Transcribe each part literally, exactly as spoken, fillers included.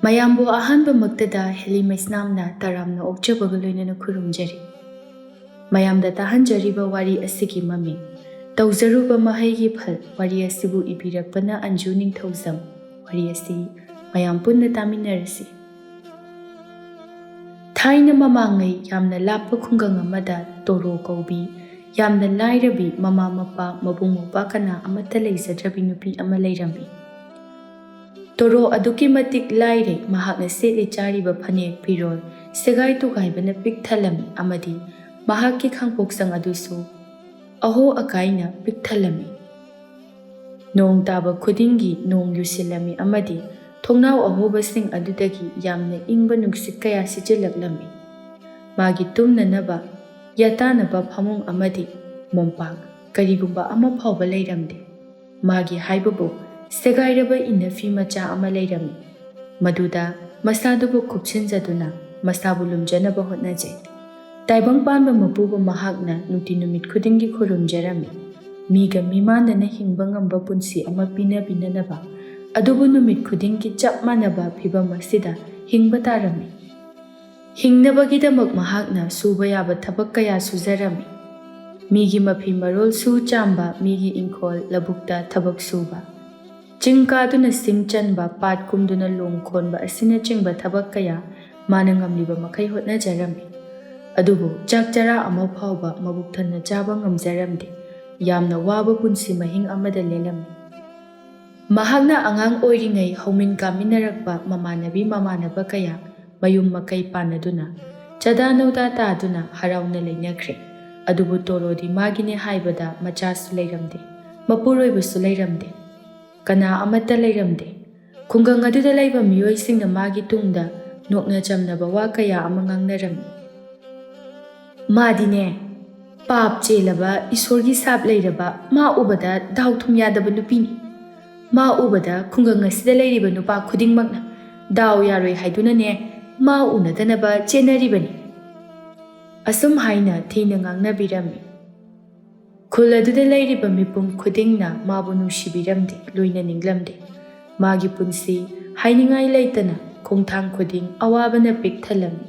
ꯃꯌꯥꯝꯕꯨ ꯑꯍꯥꯟꯕꯃꯛꯇꯗ ꯍꯦꯂꯤ ꯃꯩꯁꯅꯥꯝꯅ ꯇꯔꯥꯝꯅ ꯑꯣꯛꯆꯕꯒ ꯂꯣꯏꯅꯅ ꯈꯨꯔꯨꯝꯖꯔꯤ꯫ ꯃꯌꯥꯝꯗ ꯇꯥꯍꯟꯖꯔꯤꯕ ꯋꯥꯔꯤ ꯑꯁꯤꯒꯤ ꯃꯃꯤꯡ "ꯇꯧꯖꯔꯨꯕ ꯃꯍꯩꯒꯤ ꯐꯜ" ꯋꯥꯔꯤ ꯑꯁꯤꯕꯨ ꯏꯕꯤꯔꯛꯄꯅ ꯑꯟꯖꯨ ꯅꯤꯡꯊꯧꯖꯝ꯫ ꯋꯥꯔꯤ ꯑꯁꯤ ꯃꯌꯥꯝ ꯄꯨꯟꯅ ꯇꯥꯃꯤꯟꯅꯔꯁꯤ꯫ ꯊꯥꯏꯅ ꯃꯃꯥꯡꯉꯩ ꯌꯥꯝꯅ ꯂꯥꯞꯄ ꯈꯨꯡꯒꯪ ꯑꯃꯗ ꯇꯣꯔꯣ ꯀꯧꯕꯤ, ꯌꯥꯝꯅ ꯂꯥꯏꯔꯕꯤ, ꯃꯃꯥ ꯃꯄꯥ, ꯃꯕꯨꯡ ꯃꯧꯄ꯭ꯋꯥ ꯀꯅꯥ ꯑꯃꯠꯇ ꯂꯩꯖꯗ꯭ꯔꯕꯤ ꯅꯨꯄꯤ ꯑꯃ ꯂꯩꯔꯝꯃꯤ꯫ ꯇꯣꯔꯣ ꯑꯗꯨꯛꯀꯤ ꯃꯇꯤꯛ ꯂꯥꯏꯔꯦ, ꯃꯍꯥꯛꯅ ꯁꯦꯠꯂꯤ ꯆꯥꯔꯤꯕ ꯐꯅꯦꯛ ꯐꯤꯔꯣꯜ ꯁꯦꯒꯥꯏ ꯇꯨꯒꯥꯏꯕꯅ ꯄꯤꯛ ꯊꯜꯂꯝꯃꯤ ꯑꯃꯗꯤ ꯃꯍꯥꯛꯀꯤ ꯈꯥꯡꯄꯣꯛꯁꯪ ꯑꯗꯨꯁꯨ ꯑꯍꯣ ꯑꯀꯥꯏꯅ ꯄꯤꯛ ꯊꯜꯂꯝꯃꯤ꯫ ꯅꯣꯡ ꯇꯥꯕ ꯈꯨꯗꯤꯡꯒꯤ ꯅꯣꯡ ꯌꯨꯁꯤꯜꯂꯝꯃꯤ ꯑꯃꯗꯤ ꯊꯣꯡꯅꯥꯎ ꯑꯍꯣꯕꯁꯤꯡ ꯑꯗꯨꯗꯒꯤ ꯌꯥꯝꯅ ꯏꯪꯕ ꯅꯨꯡꯁꯤꯠ ꯀꯌꯥ ꯁꯤꯠꯆꯤꯜꯂꯛꯂꯝꯃꯤ꯫ ꯃꯥꯒꯤ ꯇꯨꯝꯅꯅꯕ, ꯌꯥꯇꯥꯅꯕ ꯐꯃꯨꯡ ꯑꯃꯗꯤ ꯃꯣꯝꯄꯥꯛ ꯀꯔꯤꯒꯨꯝꯕ ꯑꯃ ꯐꯥꯎꯕ ꯂꯩꯔꯝꯗꯦ꯫ ꯃꯥꯒꯤ ꯍꯥꯏꯕꯕꯨ ꯁꯦꯒꯥꯏꯔꯕ ꯏꯟꯅꯐꯤ ꯃꯆꯥ ꯑꯃ ꯂꯩꯔꯝꯃꯤ꯫ ꯃꯗꯨꯗ ꯃꯁꯥꯗꯨꯕꯨ ꯀꯨꯞꯁꯤꯟꯖꯗꯨꯅ ꯃꯁꯥꯕꯨ ꯂꯨꯝꯖꯅꯕ ꯍꯣꯠꯅꯖꯩ꯫ ꯇꯥꯏꯕꯪ ꯄꯥꯟꯕ ꯃꯄꯨꯕꯨ ꯃꯍꯥꯛꯅ ꯅꯨꯡꯇꯤ ꯅꯨꯃꯤꯠ ꯈꯨꯗꯤꯡꯒꯤ ꯈꯨꯔꯨꯝꯖꯔꯝꯃꯤ꯫ ꯃꯤꯒ ꯃꯤꯃꯥꯟꯅꯅ ꯍꯤꯡꯕ ꯉꯝꯕ ꯄꯨꯟꯁꯤ ꯑꯃ ꯄꯤꯅꯕꯤꯅꯅꯕ, ꯑꯗꯨꯕꯨ ꯅꯨꯃꯤꯠ ꯈꯨꯗꯤꯡꯒꯤ ꯆꯞ ꯃꯥꯟꯅꯕ ꯐꯤꯚꯝ ꯑꯁꯤꯗ ꯍꯤꯡꯕ ꯇꯥꯔꯝꯃꯤ꯫ ꯍꯤꯡꯅꯕꯒꯤꯗꯃꯛ ꯃꯍꯥꯛꯅ ꯁꯨꯕ ꯌꯥꯕ ꯊꯕꯛ ꯀꯌꯥ ꯁꯨꯖꯔꯝꯃꯤ꯫ ꯃꯤꯒꯤ ꯃꯐꯤ ꯃꯔꯣꯜ ꯁꯨ ꯆꯥꯝꯕ, ꯃꯤꯒꯤ ꯏꯪꯈꯣꯜ ꯂꯧꯕꯨꯛꯇ ꯊꯕꯛ ꯁꯨꯕ, ꯆꯤꯡ ꯀꯥꯗꯨꯅ ꯁꯤꯡ ꯆꯟꯕ, ꯄꯥꯠ ꯀꯨꯝꯗꯨꯅ ꯂꯣꯡ ꯈꯣꯟꯕ ꯑꯁꯤꯅꯆꯤꯡꯕ ꯊꯕꯛ ꯀꯌꯥ ꯃꯥꯅ ꯉꯝꯂꯤꯕ ꯃꯈꯩ ꯍꯣꯠꯅꯖꯔꯝꯃꯤ꯫ ꯑꯗꯨꯕꯨ ꯆꯥꯛ ꯆꯔꯥ ꯑꯃ ꯐꯥꯎꯕ ꯃꯕꯨꯛ ꯊꯟꯅ ꯆꯥꯕ ꯉꯝꯖꯔꯝꯗꯦ꯫ ꯌꯥꯝꯅ ꯋꯥꯕ ꯄꯨꯟꯁꯤ ꯃꯍꯤꯡ ꯑꯃꯗ ꯂꯦꯜꯂꯝꯃꯤ꯫ ꯃꯍꯥꯛꯅ ꯑꯉꯥꯡ ꯑꯣꯏꯔꯤꯉꯩ ꯍꯧꯃꯤꯟ ꯀꯥꯃꯤꯟꯅꯔꯛꯄ ꯃꯃꯥꯟꯅꯕꯤ ꯃꯃꯥꯟꯅꯕ ꯀꯌꯥ ꯃꯌꯨꯝ ꯃꯀꯩ ꯄꯥꯟꯅꯗꯨꯅ, ꯆꯥꯗꯥ ꯅꯧꯗꯥ ꯇꯥꯗꯨꯅ ꯍꯔꯥꯎꯅ ꯂꯩꯅꯈ꯭ꯔꯦ꯫ ꯑꯗꯨꯕꯨ ꯇꯣꯔꯣꯗꯤ ꯃꯥꯒꯤꯅꯦ ꯍꯥꯏꯕꯗ ꯃꯆꯥꯁꯨ ꯂꯩꯔꯝꯗꯦ, ꯃꯄꯨꯔꯣꯏꯕꯁꯨ ꯂꯩꯔꯝꯗꯦ, ꯀꯅꯥ ꯑꯃꯠꯇ ꯂꯩꯔꯝꯗꯦ꯫ ꯈꯨꯡꯒꯪ ꯑꯗꯨꯗ ꯂꯩꯕ ꯃꯤꯑꯣꯏꯁꯤꯡꯅ ꯃꯥꯒꯤ ꯇꯨꯡꯗ ꯅꯣꯛꯅ ꯆꯝꯅꯕ ꯋꯥ ꯀꯌꯥ ꯑꯃ ꯉꯥꯡꯅꯔꯝꯃꯤ꯫ "ꯃꯥꯗꯤꯅꯦ, ꯄꯥꯞ ꯆꯦꯜꯂꯕ, ꯏꯁꯣꯔꯒꯤ ꯁꯥꯞ ꯂꯩꯔꯕ, ꯃꯥ ꯎꯕꯗ ꯗꯥꯎ ꯊꯨꯝ ꯌꯥꯗꯕ ꯅꯨꯄꯤꯅꯤ꯫ ꯃꯥ ꯎꯕꯗ ꯈꯨꯡꯒꯪ ꯑꯁꯤꯗ ꯂꯩꯔꯤꯕ ꯅꯨꯄꯥ ꯈꯨꯗꯤꯡꯃꯛꯅ ꯗꯥꯎ ꯌꯥꯔꯣꯏ ꯍꯥꯏꯗꯨꯅꯅꯦ, ꯃꯥ ꯎꯅꯗꯅꯕ ꯆꯦꯟꯅꯔꯤꯕꯅꯤ"꯫ ꯑꯁꯨꯝ ꯍꯥꯏꯅ ꯊꯤꯅ ꯉꯥꯡꯅꯕꯤꯔꯝꯃꯤ꯫ ꯈꯨꯜ ꯑꯗꯨꯗ ꯂꯩꯔꯤꯕ ꯃꯤꯄꯨꯝ ꯈꯨꯗꯤꯡꯅ ꯃꯥꯕꯨ ꯅꯨꯡꯁꯤꯕꯤꯔꯝꯗꯦ, ꯂꯣꯏꯅꯅꯤꯡꯂꯝꯗꯦ꯫ ꯃꯥꯒꯤ ꯄꯨꯟꯁꯤ ꯍꯥꯏꯅꯤꯡꯉꯥꯏ ꯂꯩꯇꯅ ꯈꯣꯡꯊꯥꯡ ꯈꯨꯗꯤꯡ ꯑꯋꯥꯕꯅ ꯄꯤꯛ ꯊꯜꯂꯝꯃꯤ꯫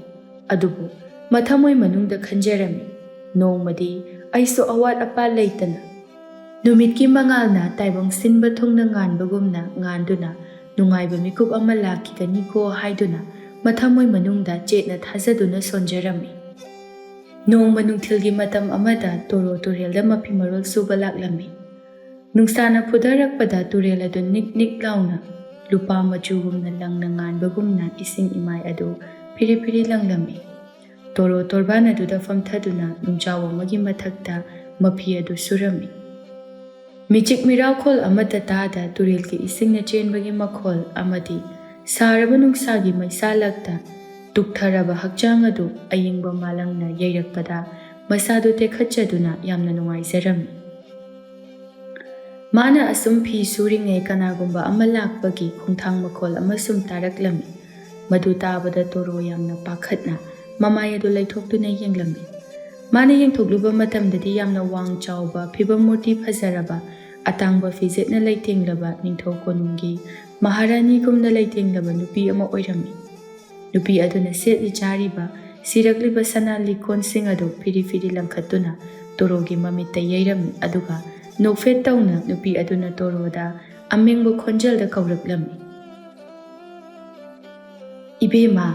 ꯑꯗꯨꯕꯨ ꯃꯊꯃꯣꯏ ꯃꯅꯨꯡꯗ ꯈꯟꯖꯔꯝꯃꯤ, "ꯅꯣꯡꯃꯗꯤ ꯑꯩꯁꯨ ꯑꯋꯥꯠ ꯑꯄꯥ ꯂꯩꯇꯅ ꯅꯨꯃꯤꯠꯀꯤ ꯃꯉꯥꯜꯅ ꯇꯥꯏꯕꯪ ꯁꯤꯟꯕ ꯊꯨꯡꯅ ꯉꯥꯟꯕꯒꯨꯝꯅ ꯉꯥꯟꯗꯨꯅ ꯅꯨꯡꯉꯥꯏꯕ ꯃꯤꯀꯨꯞ ꯑꯃ ꯂꯥꯛꯈꯤꯒꯅꯤꯀꯣ" ꯍꯥꯏꯗꯨꯅ ꯃꯊꯃꯣꯏ ꯃꯅꯨꯡꯗ ꯆꯦꯠꯅ ꯊꯥꯖꯗꯨꯅ ꯁꯣꯟꯖꯔꯝꯃꯤ꯫ ꯅꯣꯡꯃ ꯅꯨꯡꯊꯤꯜꯒꯤ ꯃꯇꯝ ꯑꯃꯗ ꯇꯣꯔꯣ ꯇꯨꯔꯦꯜꯗ ꯃꯐꯤ ꯃꯔꯣꯜ ꯁꯨꯕ ꯂꯥꯛꯂꯝꯃꯤ꯫ ꯅꯨꯡꯁꯥꯅ ꯐꯨꯊꯔꯛꯄꯗ ꯇꯨꯔꯦꯜ ꯑꯗꯨ ꯅꯤꯛ ꯅꯤꯛ ꯂꯥꯎꯅ ꯂꯨꯄꯥ ꯃꯆꯨꯒꯨꯝꯅ ꯂꯪꯅ ꯉꯥꯟꯕꯒꯨꯝꯅ ꯏꯁꯤꯡ ꯏꯃꯥꯏ ꯑꯗꯨ ꯐꯤꯔꯤ ꯐꯤꯔꯤ ꯂꯪꯂꯝꯃꯤ꯫ ꯇꯣꯔꯣ ꯇꯣꯔꯕꯥꯟ ꯑꯗꯨꯗ ꯐꯝꯊꯗꯨꯅ ꯅꯨꯡꯖꯥꯎ ꯑꯃꯒꯤ ꯃꯊꯛꯇ ꯃꯐꯤ ꯑꯗꯨ ꯁꯨꯔꯝꯃꯤ꯫ ꯃꯤꯆꯤꯛ ꯃꯤꯔꯥꯎꯈꯣꯜ ꯑꯃꯠꯇ ꯇꯥꯗ ꯇꯨꯔꯦꯜꯒꯤ ꯏꯁꯤꯡꯅ ꯆꯦꯟꯕꯒꯤ ꯃꯈꯣꯜ ꯑꯃꯗꯤ ꯁꯥꯔꯕ ꯅꯨꯡꯁꯥꯒꯤ ꯃꯩꯁꯥ ꯂꯛꯇ ꯇꯨꯛꯊꯔꯕ ꯍꯛꯆꯥꯡ ꯑꯗꯨ ꯑꯏꯪꯕ ꯃꯥꯂꯪꯅ ꯌꯩꯔꯛꯄꯗ ꯃꯁꯥꯗꯨ ꯇꯦꯛꯈꯠꯆꯗꯨꯅ ꯌꯥꯝꯅ ꯅꯨꯡꯉꯥꯏꯖꯔꯝꯃꯤ꯫ ꯃꯥꯅ ꯑꯁꯨꯝ ꯐꯤ ꯁꯨꯔꯤꯉꯩ ꯀꯅꯥꯒꯨꯝꯕ ꯑꯃ ꯂꯥꯛꯄꯒꯤ ꯈꯣꯡꯊꯥꯡ ꯃꯈꯣꯜ ꯑꯃꯁꯨꯝ ꯇꯥꯔꯛꯂꯝꯃꯤ꯫ ꯃꯗꯨ ꯇꯥꯕꯗ ꯇꯣꯔꯣ ꯌꯥꯝꯅ ꯄꯥꯈꯠꯅ ꯃꯃꯥꯏ ꯑꯗꯨ ꯂꯩꯊꯣꯛꯇꯨꯅ ꯌꯦꯡꯂꯝꯃꯤ꯫ ꯃꯥꯅ ꯌꯦꯡꯊꯣꯛꯂꯨꯕ ꯃꯇꯝꯗꯗꯤ ꯌꯥꯝꯅ ꯋꯥꯡ ꯆꯥꯎꯕ, ꯐꯤꯕꯝ ꯃꯨꯔꯇꯤ ꯐꯖꯔꯕ, ꯑꯇꯥꯡꯕ ꯐꯤꯖꯦꯠꯅ ꯂꯩꯇꯦꯡꯂꯕ ꯅꯤꯡꯊꯧ ꯀꯣꯅꯨꯡꯒꯤ ꯃꯍꯥꯔꯥꯅꯤꯒꯨꯝꯅ ꯂꯩꯇꯦꯡꯂꯕ ꯅꯨꯄꯤ ꯑꯃ ꯑꯣꯏꯔꯝꯃꯤ꯫ ꯅꯨꯄꯤ ꯑꯗꯨꯅ ꯁꯦꯠꯂꯤ ꯆꯥꯔꯤꯕ, ꯁꯤꯔꯛꯂꯤꯕ ꯁꯅꯥ ꯂꯤꯛꯀꯣꯟꯁꯤꯡ ꯑꯗꯨ ꯐꯤꯔꯤ ꯐꯤꯔꯤ ꯂꯪꯈꯠꯇꯨꯅ ꯇꯣꯔꯣꯒꯤ ꯃꯃꯤꯠꯇ ꯌꯩꯔꯝꯃꯤ, ꯑꯗꯨꯒ ꯅꯣꯛꯐꯦꯠ ꯇꯧꯅ ꯅꯨꯄꯤ ꯑꯗꯨꯅ ꯇꯣꯔꯣꯗ ꯑꯃꯦꯡꯕ ꯈꯣꯟꯖꯦꯜꯗ ꯀꯧꯔꯛꯂꯝꯃꯤ, "ꯏꯕꯦꯝꯃ,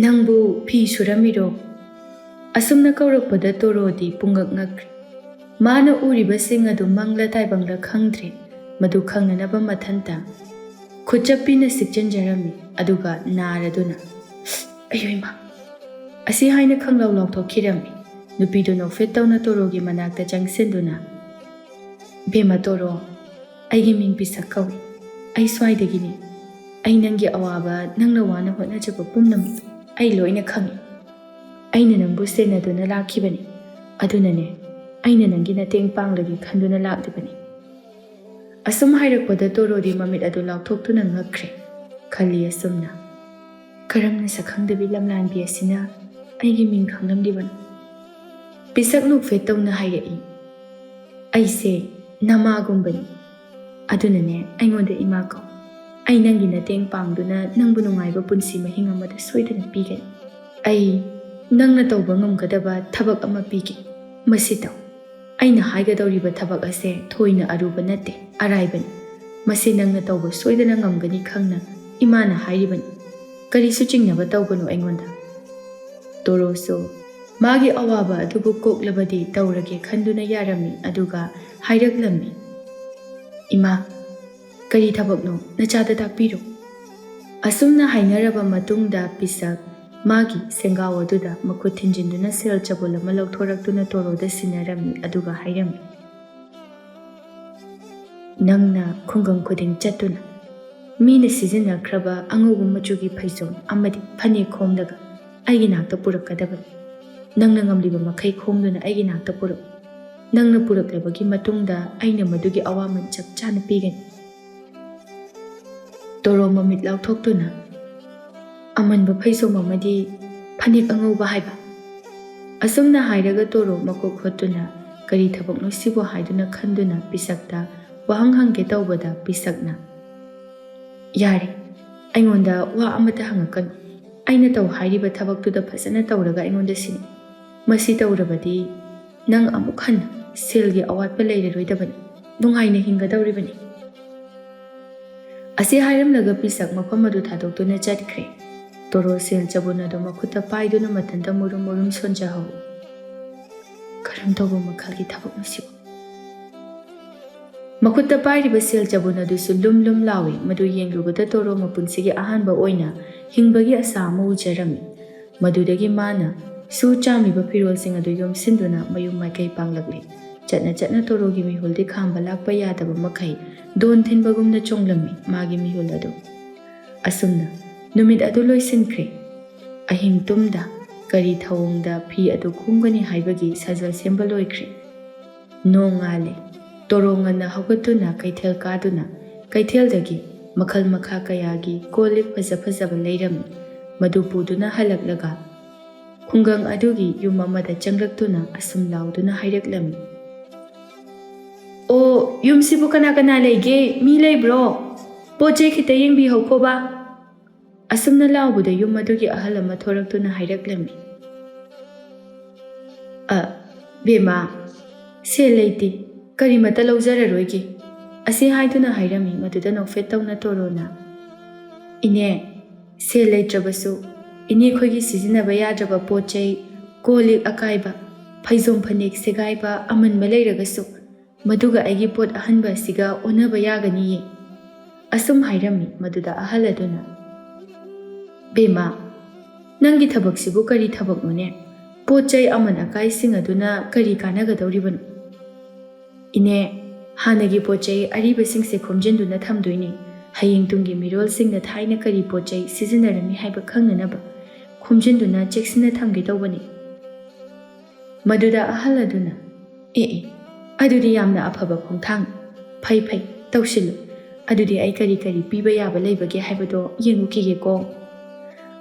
ꯅꯪꯕꯨ ꯐꯤ ꯁꯨꯔꯝꯃꯤꯔꯣ?" ꯑꯁꯨꯝꯅ ꯀꯧꯔꯛꯄꯗ ꯇꯣꯔꯣꯗꯤ ꯄꯨꯡꯉꯛ ꯉꯛꯈ꯭ꯔꯦ꯫ ꯃꯥꯅ ꯎꯔꯤꯕꯁꯤꯡ ꯑꯗꯨ ꯃꯪꯂ ꯇꯥꯏꯕꯪꯂ ꯈꯪꯗ꯭ꯔꯦ꯫ ꯃꯗꯨ ꯈꯪꯅꯅꯕ ꯃꯊꯟꯇ ꯈꯨꯠꯆꯞꯄꯤꯅ ꯁꯤꯛꯆꯤꯟꯖꯔꯝꯃꯤ, ꯑꯗꯨꯒ ꯅꯥꯔꯗꯨꯅ, "ꯑꯌꯣ ꯏꯃꯥ!" ꯑꯁꯤ ꯍꯥꯏꯅ ꯈꯪꯂꯥꯎ ꯂꯥꯎꯊꯣꯛꯈꯤꯔꯝꯃꯤ꯫ ꯅꯨꯄꯤꯗꯨ ꯅꯣꯛꯐꯦꯠ ꯇꯧꯅ ꯇꯣꯔꯣꯒꯤ ꯃꯅꯥꯛꯇ ꯆꯪꯁꯤꯟꯗꯨꯅ, "ꯏꯕꯦꯝꯃ ꯇꯣꯔꯣ, ꯑꯩꯒꯤ ꯃꯤꯡ ꯄꯤꯁꯛ ꯀꯧꯏ꯫ ꯑꯩ ꯁ꯭ꯋꯥꯏꯗꯒꯤꯅꯤ꯫ ꯑꯩ ꯅꯪꯒꯤ ꯑꯋꯥꯕ, ꯅꯪꯅ ꯋꯥꯅ ꯍꯣꯠꯅꯖꯕ ꯄꯨꯝꯅꯃꯛ ꯑꯩ ꯂꯣꯏꯅ ꯈꯪꯏ꯫ ꯑꯩꯅ ꯅꯪꯕꯨ ꯁꯦꯟꯅꯗꯨꯅ ꯂꯥꯛꯈꯤꯕꯅꯤ꯫ ꯑꯗꯨꯅꯅꯦ, ꯑꯩꯅ ꯅꯪꯒꯤ ꯃꯇꯦꯡ ꯄꯥꯡꯂꯒꯦ ꯈꯟꯗꯨꯅ ꯂꯥꯛꯂꯤꯕꯅꯤ꯫" ꯑꯁꯨꯝ ꯍꯥꯏꯔꯛꯄꯗ ꯇꯣꯔꯣꯗꯤ ꯃꯃꯤꯠ ꯑꯗꯨ ꯂꯥꯎꯊꯣꯛꯇꯨꯅ ꯉꯛꯈ꯭ꯔꯦ꯫ ꯈꯜꯂꯤ ꯑꯁꯨꯝꯅ, "ꯀꯔꯝꯅ ꯁꯛꯈꯪꯗꯕꯤ ꯂꯝꯂꯥꯟꯕꯤ ꯑꯁꯤꯅ ꯑꯩꯒꯤ ꯃꯤꯡ ꯈꯪꯂꯝꯂꯤꯕꯅꯣ?" ꯄꯤꯁꯛ ꯅꯣꯛꯐꯦꯠ ꯇꯧꯅ ꯍꯥꯏꯔꯛꯏ, "ꯑꯩꯁꯦ ꯅꯃꯥꯒꯨꯝꯕꯅꯤ꯫ ꯑꯗꯨꯅꯅꯦ, ꯑꯩꯉꯣꯟꯗ ꯏꯃꯥ ꯀꯧ꯫ ꯑꯩ ꯅꯪꯒꯤ ꯃꯇꯦꯡ ꯄꯥꯡꯗꯨꯅ ꯅꯪꯕꯨ ꯅꯨꯡꯉꯥꯏꯕ ꯄꯨꯟꯁꯤ ꯃꯍꯤꯡ ꯑꯃꯗ ꯁꯣꯏꯗꯅ ꯄꯤꯒꯅꯤ꯫ ꯑꯩ ꯅꯪꯅ ꯇꯧꯕ ꯉꯝꯒꯗꯕ ꯊꯕꯛ ꯑꯃ ꯄꯤꯒꯦ꯫ ꯃꯁꯤ ꯇꯧ꯫ ꯑꯩꯅ ꯍꯥꯏꯒꯗꯧꯔꯤꯕ ꯊꯕꯛ ꯑꯁꯦ ꯊꯣꯏꯅ ꯑꯔꯨꯕ ꯅꯠꯇꯦ, ꯑꯔꯥꯏꯕꯅꯤ꯫ ꯃꯁꯤ ꯅꯪꯅ ꯇꯧꯕ ꯁꯣꯏꯗꯅ ꯉꯝꯒꯅꯤ ꯈꯪꯅ ꯏꯃꯥꯅ ꯍꯥꯏꯔꯤꯕꯅꯤ꯫ ꯀꯔꯤꯁꯨ ꯆꯤꯡꯅꯕ ꯇꯧꯒꯅꯨ ꯑꯩꯉꯣꯟꯗ꯫ ꯇꯣꯔꯣꯁꯨ ꯃꯥꯒꯤ ꯑꯋꯥꯕ ꯑꯗꯨꯕꯨ ꯀꯣꯛꯂꯕꯗꯤ ꯇꯧꯔꯒꯦ ꯈꯟꯗꯨꯅ ꯌꯥꯔꯝꯃꯤ, ꯑꯗꯨꯒ ꯍꯥꯏꯔꯛꯂꯝꯃꯤ, "ꯏꯃꯥ, ꯀꯔꯤ ꯊꯕꯛꯅꯣ? ꯅꯆꯥꯗ ꯇꯥꯛꯄꯤꯔꯣ꯫" ꯑꯁꯨꯝꯅ ꯍꯥꯏꯅꯔꯕ ꯃꯇꯨꯡꯗ ꯄꯤꯁꯛ ꯃꯥꯒꯤ ꯁꯦꯡꯒꯥꯎ ꯑꯗꯨꯗ ꯃꯈꯨꯠ ꯊꯤꯟꯖꯤꯟꯗꯨꯅ ꯁꯦꯜ ꯆꯕꯨꯜ ꯑꯃ ꯂꯧꯊꯣꯔꯛꯇꯨꯅ ꯇꯣꯔꯣꯗ ꯁꯤꯟꯅꯔꯝꯃꯤ, ꯑꯗꯨꯒ ꯍꯥꯏꯔꯝꯃꯤ, "ꯅꯪꯅ ꯈꯨꯡꯒꯪ ꯈꯨꯗꯤꯡ ꯆꯠꯇꯨꯅ ꯃꯤꯅ ꯁꯤꯖꯤꯟꯅꯈ꯭ꯔꯕ ꯑꯉꯧꯕ ꯃꯆꯨꯒꯤ ꯐꯩꯖꯣꯝ ꯑꯃꯗꯤ ꯐꯅꯦꯛ ꯈꯣꯝꯂꯒ ꯑꯩꯒꯤ ꯅꯥꯛꯇ ꯄꯨꯔꯛꯀꯗꯕꯅꯤ꯫ ꯅꯪꯅ ꯉꯝꯂꯤꯕ ꯃꯈꯩ ꯈꯣꯝꯗꯨꯅ ꯑꯩꯒꯤ ꯅꯥꯛꯇ ꯄꯨꯔꯛꯎ꯫ ꯅꯪꯅ ꯄꯨꯔꯛꯂꯕꯒꯤ ꯃꯇꯨꯡꯗ ꯑꯩꯅ ꯃꯗꯨꯒꯤ ꯑꯋꯥꯃꯟ ꯆꯞ ꯆꯥꯅ ꯄꯤꯒꯅꯤ꯫" ꯇꯣꯔꯣ ꯃꯃꯤꯠ ꯂꯥꯎꯊꯣꯛꯇꯨꯅ, "ꯑꯃꯟꯕ ꯐꯩꯖꯣꯝ ꯑꯃꯗꯤ ꯐꯅꯦꯛ ꯑꯉꯧꯕ ꯍꯥꯏꯕ?" ꯑꯁꯨꯝꯅ ꯍꯥꯏꯔꯒ ꯇꯣꯔꯣ ꯃꯀꯣꯛ ꯍꯣꯠꯇꯨꯅ, "ꯀꯔꯤ ꯊꯕꯛꯅꯣ ꯁꯤꯕꯨ?" ꯍꯥꯏꯗꯨꯅ ꯈꯟꯗꯨꯅ ꯄꯤꯁꯛꯇ ꯋꯥꯍꯪ ꯍꯪꯒꯦ ꯇꯧꯕꯗ ꯄꯤꯁꯛꯅ, "ꯌꯥꯔꯦ, ꯑꯩꯉꯣꯟꯗ ꯋꯥ ꯑꯃꯠꯇ ꯍꯪꯉꯛꯀꯅꯨ꯫ ꯑꯩꯅ ꯇꯧ ꯍꯥꯏꯔꯤꯕ ꯊꯕꯛꯇꯨꯗ ꯐꯖꯅ ꯇꯧꯔꯒ ꯑꯩꯉꯣꯟꯗ ꯁꯤꯟꯅꯧ꯫ ꯃꯁꯤ ꯇꯧꯔꯕꯗꯤ ꯅꯪ ꯑꯃꯨꯛ ꯍꯟꯅ ꯁꯦꯜꯒꯤ ꯑꯋꯥꯠꯄ ꯂꯩꯔꯔꯣꯏꯗꯕꯅꯤ, ꯅꯨꯡꯉꯥꯏꯅ ꯍꯤꯡꯒꯗꯧꯔꯤꯕꯅꯤ꯫" ꯑꯁꯤ ꯍꯥꯏꯔꯝꯂꯒ ꯄꯤꯁꯛ ꯃꯐꯝ ꯑꯗꯨ ꯊꯥꯗꯣꯛꯇꯨꯅ ꯆꯠꯈ꯭ꯔꯦ꯫ ꯇꯣꯔꯣ ꯁꯦꯜ ꯆꯕꯨꯟ ꯑꯗꯨ ꯃꯈꯨꯠꯇ ꯄꯥꯏꯗꯨꯅ ꯃꯊꯟꯇ ꯃꯨꯔꯨꯝ ꯃꯨꯔꯨꯝ ꯁꯣꯟꯖꯍꯧꯏ꯫ "ꯀꯔꯝ ꯇꯧꯕ ꯃꯈꯜꯒꯤ ꯊꯕꯛꯅꯣ ꯁꯤꯕꯨ?" ꯃꯈꯨꯠꯇ ꯄꯥꯏꯔꯤꯕ ꯁꯦꯜ ꯆꯕꯨꯟ ꯑꯗꯨꯁꯨ ꯂꯨꯝ ꯂꯨꯝ ꯂꯥꯎꯏ꯫ ꯃꯗꯨ ꯌꯦꯡꯂꯨꯕꯗ ꯇꯣꯔꯣ ꯃꯄꯨꯟꯁꯤꯒꯤ ꯑꯍꯥꯟꯕ ꯑꯣꯏꯅ ꯍꯤꯡꯕꯒꯤ ꯑꯁꯥ ꯑꯃ ꯎꯖꯔꯝꯃꯤ꯫ ꯃꯗꯨꯗꯒꯤ ꯃꯥꯅ ꯁꯨ ꯆꯥꯝꯂꯤꯕ ꯐꯤꯔꯣꯜꯁꯤꯡ ꯑꯗꯨ ꯌꯣꯝꯁꯤꯟꯗꯨꯅ ꯃꯌꯨꯝ ꯃꯥꯏꯀꯩ ꯄꯥꯡꯂꯛꯂꯤ꯫ ꯆꯠꯅ ꯆꯠꯅ ꯇꯣꯔꯣꯒꯤ ꯃꯤꯍꯨꯜꯗꯤ ꯈꯥꯝꯕ ꯂꯥꯛꯄ ꯌꯥꯗꯕ ꯃꯈꯩ ꯗꯣꯟ ꯊꯤꯟꯕꯒꯨꯝꯅ ꯆꯣꯡꯂꯝꯃꯤ ꯃꯥꯒꯤ ꯃꯤꯍꯨꯜ ꯑꯗꯨ꯫ ꯑꯁꯨꯝꯅ ꯅꯨꯃꯤꯠ ꯑꯗꯨ ꯂꯣꯏꯁꯤꯟꯈ꯭ꯔꯦ꯫ ꯑꯍꯤꯡ ꯇꯨꯝꯗ ꯀꯔꯤ ꯊꯧꯑꯣꯡꯗ ꯐꯤ ꯑꯗꯨ ꯈꯣꯝꯒꯅꯤ ꯍꯥꯏꯕꯒꯤ ꯁꯥꯖꯦꯜ ꯁꯦꯝꯕ ꯂꯣꯏꯈ꯭ꯔꯦ꯫ ꯅꯣꯡꯉꯥꯜꯂꯦ꯫ ꯇꯣꯔꯣ ꯉꯟꯅ ꯍꯧꯒꯠꯇꯨꯅ ꯀꯩꯊꯦꯜ ꯀꯥꯗꯨꯅ ꯀꯩꯊꯦꯜꯗꯒꯤ ꯃꯈꯜ ꯃꯈꯥ ꯀꯌꯥꯒꯤ ꯀꯣꯜ ꯂꯤꯛ ꯐꯖ ꯐꯖꯕ ꯂꯩꯔꯝꯃꯤ꯫ ꯃꯗꯨ ꯄꯨꯗꯨꯅ ꯍꯜꯂꯛꯂꯒ ꯈꯨꯡꯒꯪ ꯑꯗꯨꯒꯤ ꯌꯨꯝ ꯑꯃꯗ ꯆꯪꯂꯛꯇꯨꯅ ꯑꯁꯨꯝ ꯂꯥꯎꯗꯨꯅ ꯍꯥꯏꯔꯛꯂꯝꯃꯤ, "ꯑꯣ, ꯌꯨꯝꯁꯤꯕꯨ ꯀꯅꯥ ꯀꯅꯥ ꯂꯩꯒꯦ? ꯃꯤ ꯂꯩꯕ꯭ꯔꯣ?" "ꯄꯣꯠ ꯆꯩ ꯈꯤꯇ ꯌꯦꯡꯕꯤꯍꯧꯈꯣꯕ"꯫ ꯑꯁꯨꯝꯅ ꯂꯥꯎꯕꯗ ꯌꯨꯝ ꯑꯗꯨꯒꯤ ꯑꯍꯜ ꯑꯃ ꯊꯣꯔꯛꯇꯨꯅ ꯍꯥꯏꯔꯛꯂꯝꯃꯤ, "ꯑ, ꯕꯦꯝꯃ, ꯁꯦꯜ ꯂꯩꯇꯦ, ꯀꯔꯤꯃꯠꯇ ꯂꯧꯖꯔꯔꯣꯏꯒꯦ"꯫ ꯑꯁꯤ ꯍꯥꯏꯗꯨꯅ ꯍꯥꯏꯔꯝꯃꯤ꯫ ꯃꯗꯨꯗ ꯅꯣꯛꯐꯦꯠ ꯇꯧꯅ ꯇꯣꯔꯣꯅ, "ꯏꯅꯦ, ꯁꯦꯜ ꯂꯩꯇ꯭ꯔꯕꯁꯨ ꯏꯅꯦꯈꯣꯏꯒꯤ ꯁꯤꯖꯤꯟꯅꯕ ꯌꯥꯗ꯭ꯔꯕ ꯄꯣꯠ ꯆꯩ, ꯀꯣꯜ ꯂꯤꯛ ꯑꯀꯥꯏꯕ, ꯐꯩꯖꯣꯝ ꯐꯅꯦꯛ ꯁꯦꯒꯥꯏꯕ ꯑꯃꯟꯕ ꯂꯩꯔꯒꯁꯨ ꯃꯗꯨꯒ ꯑꯩꯒꯤ ꯄꯣꯠ ꯑꯍꯟꯕ ꯑꯁꯤꯒ ꯑꯣꯟꯅꯕ ꯌꯥꯒꯅꯤꯌꯦ"꯫ ꯑꯁꯨꯝ ꯍꯥꯏꯔꯝꯃꯤ꯫ ꯃꯗꯨꯗ ꯑꯍꯜ ꯑꯗꯨꯅ, "ꯕꯦꯝꯃ, ꯅꯪꯒꯤ ꯊꯕꯛꯁꯤꯕꯨ ꯀꯔꯤ ꯊꯕꯛꯅꯣꯅꯦ? ꯄꯣꯠ ꯆꯩ ꯑꯃꯟ ꯑꯀꯥꯏꯁꯤꯡ ꯑꯗꯨꯅ ꯀꯔꯤ ꯀꯥꯟꯅꯒꯗꯧꯔꯤꯕꯅꯣ?" "ꯏꯅꯦ, ꯍꯥꯟꯅꯒꯤ ꯄꯣꯠ ꯆꯩ ꯑꯔꯤꯕꯁꯤꯡꯁꯦ ꯈꯣꯝꯖꯤꯟꯗꯨꯅ ꯊꯝꯗꯣꯏꯅꯦ꯫ ꯍꯌꯦꯡ ꯇꯨꯡꯒꯤ ꯃꯤꯔꯣꯜꯁꯤꯡꯅ ꯊꯥꯏꯅ ꯀꯔꯤ ꯄꯣꯠ ꯆꯩ ꯁꯤꯖꯤꯟꯅꯔꯝꯃꯤ ꯍꯥꯏꯕ ꯈꯪꯅꯅꯕ ꯈꯣꯝꯖꯤꯟꯗꯨꯅ ꯆꯦꯛꯁꯤꯟꯅ ꯊꯝꯒꯦ ꯇꯧꯕꯅꯤ"꯫ ꯃꯗꯨꯗ ꯑꯍꯜ ꯑꯗꯨꯅ, "ꯑꯦ ꯑꯦ, ꯑꯗꯨꯗꯤ ꯌꯥꯝꯅ ꯑꯐꯕ ꯈꯣꯡꯊꯥꯡ꯫ ꯐꯩ ꯐꯩ, ꯇꯧꯁꯤꯜꯂꯨ꯫ ꯑꯗꯨꯗꯤ ꯑꯩ ꯀꯔꯤ ꯀꯔꯤ ꯄꯤꯕ ꯌꯥꯕ ꯂꯩꯕꯒꯦ ꯍꯥꯏꯕꯗꯣ ꯌꯦꯡꯉꯨꯈꯤꯒꯦꯀꯣ"꯫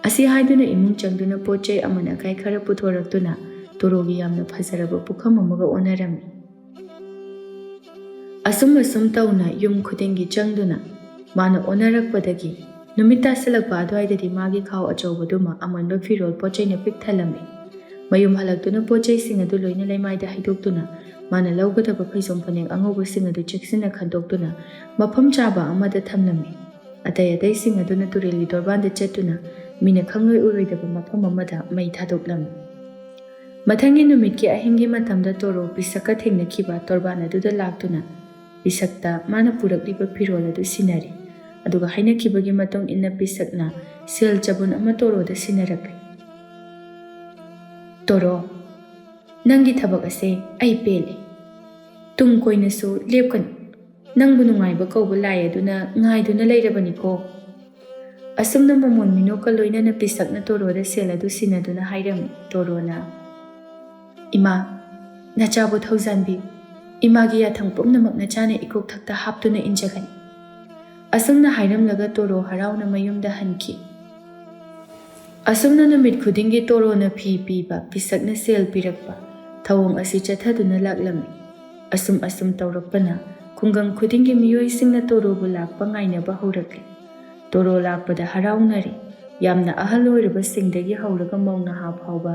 ꯑꯁꯤ ꯍꯥꯏꯗꯨꯅ ꯏꯃꯨꯡ ꯆꯪꯗꯨꯅ ꯄꯣꯠ ꯆꯩ ꯑꯃꯟ ꯑꯀꯥꯏ ꯈꯔ ꯄꯨꯊꯣꯔꯛꯇꯨꯅ ꯇꯣꯔꯣꯒꯤ ꯌꯥꯝꯅ ꯐꯖꯔꯕ ꯄꯨꯈꯝ ꯑꯃꯒ ꯑꯣꯟꯅꯔꯝꯃꯤ꯫ ꯑꯁꯨꯝ ꯑꯁꯨꯝ ꯇꯧꯅ ꯌꯨꯝ ꯈꯨꯗꯤꯡꯒꯤ ꯆꯪꯗꯨꯅ ꯃꯥꯅ ꯑꯣꯟꯅꯔꯛꯄꯗꯒꯤ ꯅꯨꯃꯤꯠ ꯇꯥꯁꯤꯜꯂꯛꯄ ꯑꯗꯨꯋꯥꯏꯗꯗꯤ ꯃꯥꯒꯤ ꯈꯥꯎ ꯑꯆꯧꯕꯗꯨꯃ ꯑꯃꯟꯕ ꯐꯤꯔꯣꯜ ꯄꯣꯠ ꯆꯩꯅ ꯄꯤꯛ ꯊꯜꯂꯝꯃꯤ꯫ ꯃꯌꯨꯝ ꯍꯜꯂꯛꯇꯨꯅ ꯄꯣꯠ ꯆꯩꯁꯤꯡ ꯑꯗꯨ ꯂꯣꯏꯅ ꯂꯩꯃꯥꯏꯗ ꯍꯩꯗꯣꯛꯇꯨꯅ ꯃꯥꯅ ꯂꯧꯒꯗꯕ ꯐꯩꯖꯣꯝ ꯐꯅꯦꯛ ꯑꯉꯧꯕꯁꯤꯡ ꯑꯗꯨ ꯆꯦꯛꯁꯤꯟꯅ ꯈꯟꯗꯣꯛꯇꯨꯅ ꯃꯐꯝ ꯆꯥꯕ ꯑꯃꯗ ꯊꯝꯂꯝꯃꯤ꯫ ꯑꯇꯩ ꯑꯇꯩꯁꯤꯡ ꯑꯗꯨꯅ ꯇꯨꯔꯦꯜꯒꯤ ꯇꯣꯔꯕꯥꯟꯗ ꯆꯠꯇꯨꯅ ꯃꯤꯅ ꯈꯪꯂꯣꯏ ꯎꯔꯣꯏꯗꯕ ꯃꯐꯝ ꯑꯃꯗ ꯃꯩ ꯊꯥꯗꯣꯛꯂꯝꯃꯤ꯫ ꯃꯊꯪꯒꯤ ꯅꯨꯃꯤꯠꯀꯤ ꯑꯍꯤꯡꯒꯤ ꯃꯇꯝꯗ ꯇꯣꯔꯣ ꯄꯤꯁꯛꯀ ꯊꯦꯡꯅꯈꯤꯕ ꯇꯣꯔꯕꯥꯟ ꯑꯗꯨꯗ ꯂꯥꯛꯇꯨꯅ ꯄꯤꯁꯛꯇ ꯃꯥꯅ ꯄꯨꯔꯛꯂꯤꯕ ꯐꯤꯔꯣꯜ ꯑꯗꯨ ꯁꯤꯟꯅꯔꯤ꯫ ꯑꯗꯨꯒ ꯍꯥꯏꯅꯈꯤꯕꯒꯤ ꯃꯇꯨꯡ ꯏꯟꯅ ꯄꯤꯁꯛꯅ ꯁꯦꯜ ꯆꯕꯨꯟ ꯑꯃ ꯇꯣꯔꯣꯗ ꯁꯤꯟꯅꯔꯛꯂꯤ꯫ "ꯇꯣꯔꯣ, ꯅꯪꯒꯤ ꯊꯕꯛ ꯑꯁꯦ ꯑꯩ ꯄꯦꯜꯂꯦ꯫ ꯇꯨꯡ ꯀꯣꯏꯅꯁꯨ ꯂꯦꯞꯀꯅꯨ꯫ ꯅꯪꯕꯨ ꯅꯨꯡꯉꯥꯏꯕ ꯀꯧꯕ ꯂꯥꯏ ꯑꯗꯨꯅ ꯉꯥꯏꯗꯨꯅ ꯂꯩꯔꯕꯅꯤꯀꯣ"꯫ ꯑꯁꯨꯝꯅ ꯃꯃꯣꯟ ꯃꯤꯅꯣꯛꯀ ꯂꯣꯏꯅꯅ ꯄꯤꯁꯛꯅ ꯇꯣꯔꯣꯗ ꯁꯦꯜ ꯑꯗꯨ ꯁꯤꯟꯅꯗꯨꯅ ꯍꯥꯏꯔꯝꯃꯤ꯫ ꯇꯣꯔꯣꯅ, "ꯏꯃꯥ, ꯅꯆꯥꯕꯨ ꯊꯧꯖꯥꯟꯕꯤꯌꯨ꯫ ꯏꯃꯥꯒꯤ ꯌꯥꯊꯪ ꯄꯨꯝꯅꯃꯛ ꯅꯆꯥꯅ ꯏꯀꯣꯛꯊꯛꯇ ꯍꯥꯞꯇꯨꯅ ꯏꯟꯖꯒꯅꯤ"꯫ ꯑꯁꯨꯝꯅ ꯍꯥꯏꯔꯝꯂꯒ ꯇꯣꯔꯣ ꯍꯔꯥꯎꯅ ꯃꯌꯨꯝꯗ ꯍꯟꯈꯤ꯫ ꯑꯁꯨꯝꯅ ꯅꯨꯃꯤꯠ ꯈꯨꯗꯤꯡꯒꯤ ꯇꯣꯔꯣꯅ ꯐꯤ ꯄꯤꯕ, ꯄꯤꯁꯛꯅ ꯁꯦꯜ ꯄꯤꯔꯛꯄ, ꯊꯧꯑꯣꯡ ꯑꯁꯤ ꯆꯠꯊꯗꯨꯅ ꯂꯥꯛꯂꯝꯃꯤ꯫ ꯑꯁꯨꯝ ꯑꯁꯨꯝ ꯇꯧꯔꯛꯄꯅ ꯈꯨꯡꯒꯪ ꯈꯨꯗꯤꯡꯒꯤ ꯃꯤꯑꯣꯏꯁꯤꯡꯅ ꯇꯣꯔꯣꯕꯨ ꯂꯥꯛꯄ ꯉꯥꯏꯅꯕ ꯍꯧꯔꯛꯂꯦ꯫ ꯇꯣꯔꯣ ꯂꯥꯛꯄꯗ ꯍꯔꯥꯎꯅꯔꯦ꯫ ꯌꯥꯝꯅ ꯑꯍꯜ ꯑꯣꯏꯔꯕꯁꯤꯡꯗꯒꯤ ꯍꯧꯔꯒ ꯃꯧ ꯅꯍꯥ ꯐꯥꯎꯕ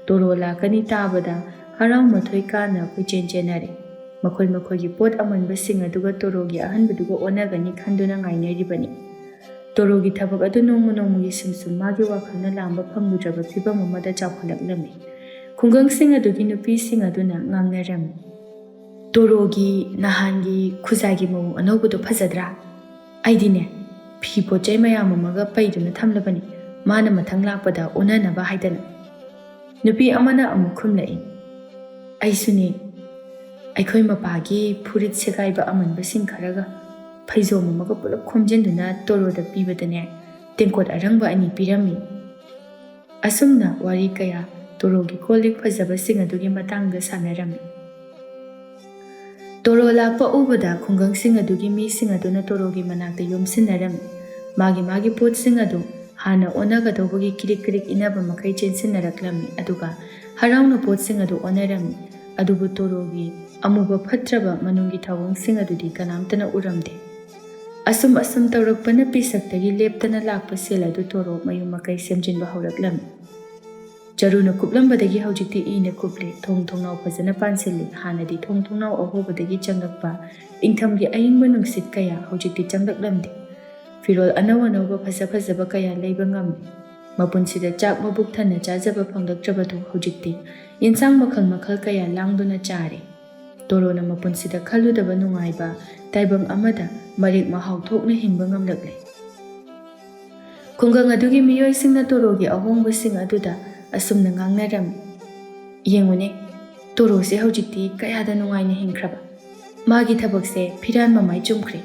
ꯇꯣꯔꯣ ꯂꯥꯛꯀꯅꯤ ꯇꯥꯕꯗ ꯍꯔꯥꯎ ꯃꯊꯣꯏ ꯀꯥꯅ ꯀꯣꯏꯆꯦꯟ ꯆꯦꯟꯅꯔꯦ꯫ ꯃꯈꯣꯏ ꯃꯈꯣꯏꯒꯤ ꯄꯣꯠ ꯑꯃꯟꯕꯁꯤꯡ ꯑꯗꯨꯒ ꯇꯣꯔꯣꯒꯤ ꯑꯍꯟꯕꯗꯨꯒ ꯑꯣꯟꯅꯒꯅꯤ ꯈꯟꯗꯨꯅ ꯉꯥꯏꯅꯔꯤꯕꯅꯤ꯫ ꯇꯣꯔꯣꯒꯤ ꯊꯕꯛ ꯑꯗꯨ ꯅꯣꯡꯃ ꯅꯣꯡꯃꯒꯤ ꯁꯨꯝ ꯁꯨꯝ ꯃꯥꯒꯤ ꯋꯥꯈꯜꯅ ꯂꯥꯝꯕ ꯐꯪꯂꯨꯗ꯭ꯔꯕ ꯐꯤꯕꯝ ꯑꯃꯗ ꯆꯥꯎꯈꯠꯂꯛꯂꯝꯃꯤ꯫ ꯈꯨꯡꯒꯪꯁꯤꯡ ꯑꯗꯨꯒꯤ ꯅꯨꯄꯤꯁꯤꯡ ꯑꯗꯨꯅ ꯉꯥꯡꯅꯔꯝꯃꯤ, "ꯇꯣꯔꯣꯒꯤ ꯅꯍꯥꯟꯒꯤ ꯈꯨꯖꯥꯏꯒꯤ ꯃꯑꯣꯡ ꯑꯅꯧꯕꯗꯣ ꯐꯖꯗ꯭ꯔꯥ? ꯑꯩꯗꯤꯅꯦ, ꯐꯤ ꯄꯣꯠ ꯆꯩ ꯃꯌꯥꯝ ꯑꯃꯒ ꯄꯩꯗꯨꯅ ꯊꯝꯂꯕꯅꯤ, ꯃꯥꯅ ꯃꯊꯪ ꯂꯥꯛꯄꯗ ꯑꯣꯟꯅꯅꯕ ꯍꯥꯏꯗꯅ꯫" ꯅꯨꯄꯤ ꯑꯃꯅ ꯑꯃꯨꯛ ꯈꯨꯝꯂꯛꯏ, "ꯑꯩꯁꯨꯅꯦ, ꯑꯩꯈꯣꯏ ꯃꯄꯥꯒꯤ ꯐꯨꯔꯤꯠ ꯁꯦꯒꯥꯏꯕ ꯑꯃꯟꯕꯁꯤꯡ ꯈꯔꯒ ꯐꯩꯖꯣꯝ ꯑꯃꯒ ꯄꯨꯂꯞ ꯈꯣꯝꯖꯤꯟꯗꯨꯅ ꯇꯣꯔꯣꯗ ꯄꯤꯕꯗꯅꯦ, ꯇꯦꯡꯀꯣꯠ ꯑꯔꯪꯕ ꯑꯅꯤ ꯄꯤꯔꯝꯃꯤ꯫" ꯑꯁꯨꯝꯅ ꯋꯥꯔꯤ ꯀꯌꯥ ꯇꯣꯔꯣꯒꯤ ꯀꯣꯜ ꯂꯤꯛ ꯐꯖꯕꯁꯤꯡ ꯑꯗꯨꯒꯤ ꯃꯇꯥꯡꯗ ꯁꯥꯟꯅꯔꯝꯃꯤ꯫ ꯇꯣꯔꯣ ꯂꯥꯛꯄ ꯎꯕꯗ ꯈꯨꯡꯒꯪꯁꯤꯡ ꯑꯗꯨꯒꯤ ꯃꯤꯁꯤꯡ ꯑꯗꯨꯅ ꯇꯣꯔꯣꯒꯤ ꯃꯅꯥꯛꯇ ꯌꯣꯝꯁꯤꯟꯅꯔꯝꯃꯤ꯫ ꯃꯥꯒꯤ ꯃꯥꯒꯤ ꯄꯣꯠꯁꯤꯡ ꯑꯗꯨ ꯍꯥꯟꯅ ꯑꯣꯟꯅꯒꯗꯧꯕꯒꯤ ꯀꯤꯔꯤꯛ ꯀꯤꯔꯤꯛ ꯏꯟꯅꯕ ꯃꯈꯩ ꯆꯦꯟꯁꯤꯟꯅꯔꯛꯂꯝꯃꯤ, ꯑꯗꯨꯒ ꯍꯔꯥꯎꯅ ꯄꯣꯠꯁꯤꯡ ꯑꯗꯨ ꯑꯣꯟꯅꯔꯝꯃꯤ꯫ ꯑꯗꯨꯕꯨ ꯇꯣꯔꯣꯒꯤ ꯑꯃꯨꯕ ꯐꯠꯇ꯭ꯔꯕ ꯃꯅꯨꯡꯒꯤ ꯊꯧꯑꯣꯡꯁꯤꯡ ꯑꯗꯨꯗꯤ ꯀꯅꯥꯝꯇꯅ ꯎꯔꯝꯗꯦ꯫ ꯑꯁꯨꯝ ꯑꯁꯨꯝ ꯇꯧꯔꯛꯄꯅ ꯄꯤꯁꯛꯇꯒꯤ ꯂꯦꯞꯇꯅ ꯂꯥꯛꯄ ꯁꯦꯜ ꯑꯗꯨ ꯇꯣꯔꯣ ꯃꯌꯨꯝ ꯃꯀꯩ ꯁꯦꯝꯖꯤꯟꯕ ꯍꯧꯔꯛꯂꯝꯃꯤ꯫ ꯆꯔꯨꯅ ꯀꯨꯞꯂꯝꯕꯗꯒꯤ ꯍꯧꯖꯤꯛꯇꯤ ꯏꯅ ꯀꯨꯞꯂꯦ, ꯊꯣꯡ ꯊꯣꯡꯅꯥꯎ ꯐꯖꯅ ꯄꯥꯟꯁꯤꯜꯂꯤ꯫ ꯍꯥꯟꯅꯗꯤ ꯊꯣꯡ ꯊꯣꯡꯅꯥꯎ ꯑꯍꯣꯕꯗꯒꯤ ꯆꯪꯂꯛꯄ ꯏꯪꯊꯝꯒꯤ ꯑꯏꯪꯕ ꯅꯨꯡꯁꯤꯠ ꯀꯌꯥ ꯍꯧꯖꯤꯛꯇꯤ ꯆꯪꯂꯛꯂꯝꯗꯦ꯫ ꯐꯤꯔꯣꯜ ꯑꯅꯧ ꯑꯅꯧꯕ ꯐꯖ ꯐꯖꯕ ꯀꯌꯥ ꯂꯩꯕ ꯉꯝꯂꯦ꯫ ꯃꯄꯨꯟꯁꯤꯗ ꯆꯥꯛ ꯃꯕꯨꯛ ꯊꯟꯅ ꯆꯥꯖꯕ ꯐꯪꯂꯛꯇ꯭ꯔꯕꯗꯨ ꯍꯧꯖꯤꯛꯇꯤ ꯌꯦꯟꯁꯥꯡ ꯃꯈꯜ ꯃꯈꯜ ꯀꯌꯥ ꯂꯥꯡꯗꯨꯅ ꯆꯥꯔꯦ꯫ ꯇꯣꯔꯣꯅ ꯃꯄꯨꯟꯁꯤꯗ ꯈꯜꯂꯨꯗꯕ ꯅꯨꯡꯉꯥꯏꯕ ꯇꯥꯏꯕꯪ ꯑꯃꯗ ꯃꯔꯦꯛ ꯃꯍꯥꯎ ꯊꯣꯛꯅ ꯍꯤꯡꯕ ꯉꯝꯂꯛꯂꯦ꯫ ꯈꯨꯡꯒꯪ ꯑꯗꯨꯒꯤ ꯃꯤꯑꯣꯏꯁꯤꯡꯅ ꯇꯣꯔꯣꯒꯤ ꯑꯍꯣꯡꯕꯁꯤꯡ ꯑꯗꯨꯗ ꯑꯁꯨꯝꯅ ꯉꯥꯡꯅꯔꯝꯃꯤ, "ꯌꯦꯡꯉꯨꯅꯦ, ꯇꯣꯔꯣꯁꯦ ꯍꯧꯖꯤꯛꯇꯤ ꯀꯌꯥꯗ ꯅꯨꯡꯉꯥꯏꯅ ꯍꯤꯡꯈ꯭ꯔꯕ! ꯃꯥꯒꯤ ꯊꯕꯛꯁꯦ ꯐꯤꯔꯥꯟ ꯃꯃꯥꯏ ꯆꯨꯝꯈ꯭ꯔꯦ꯫"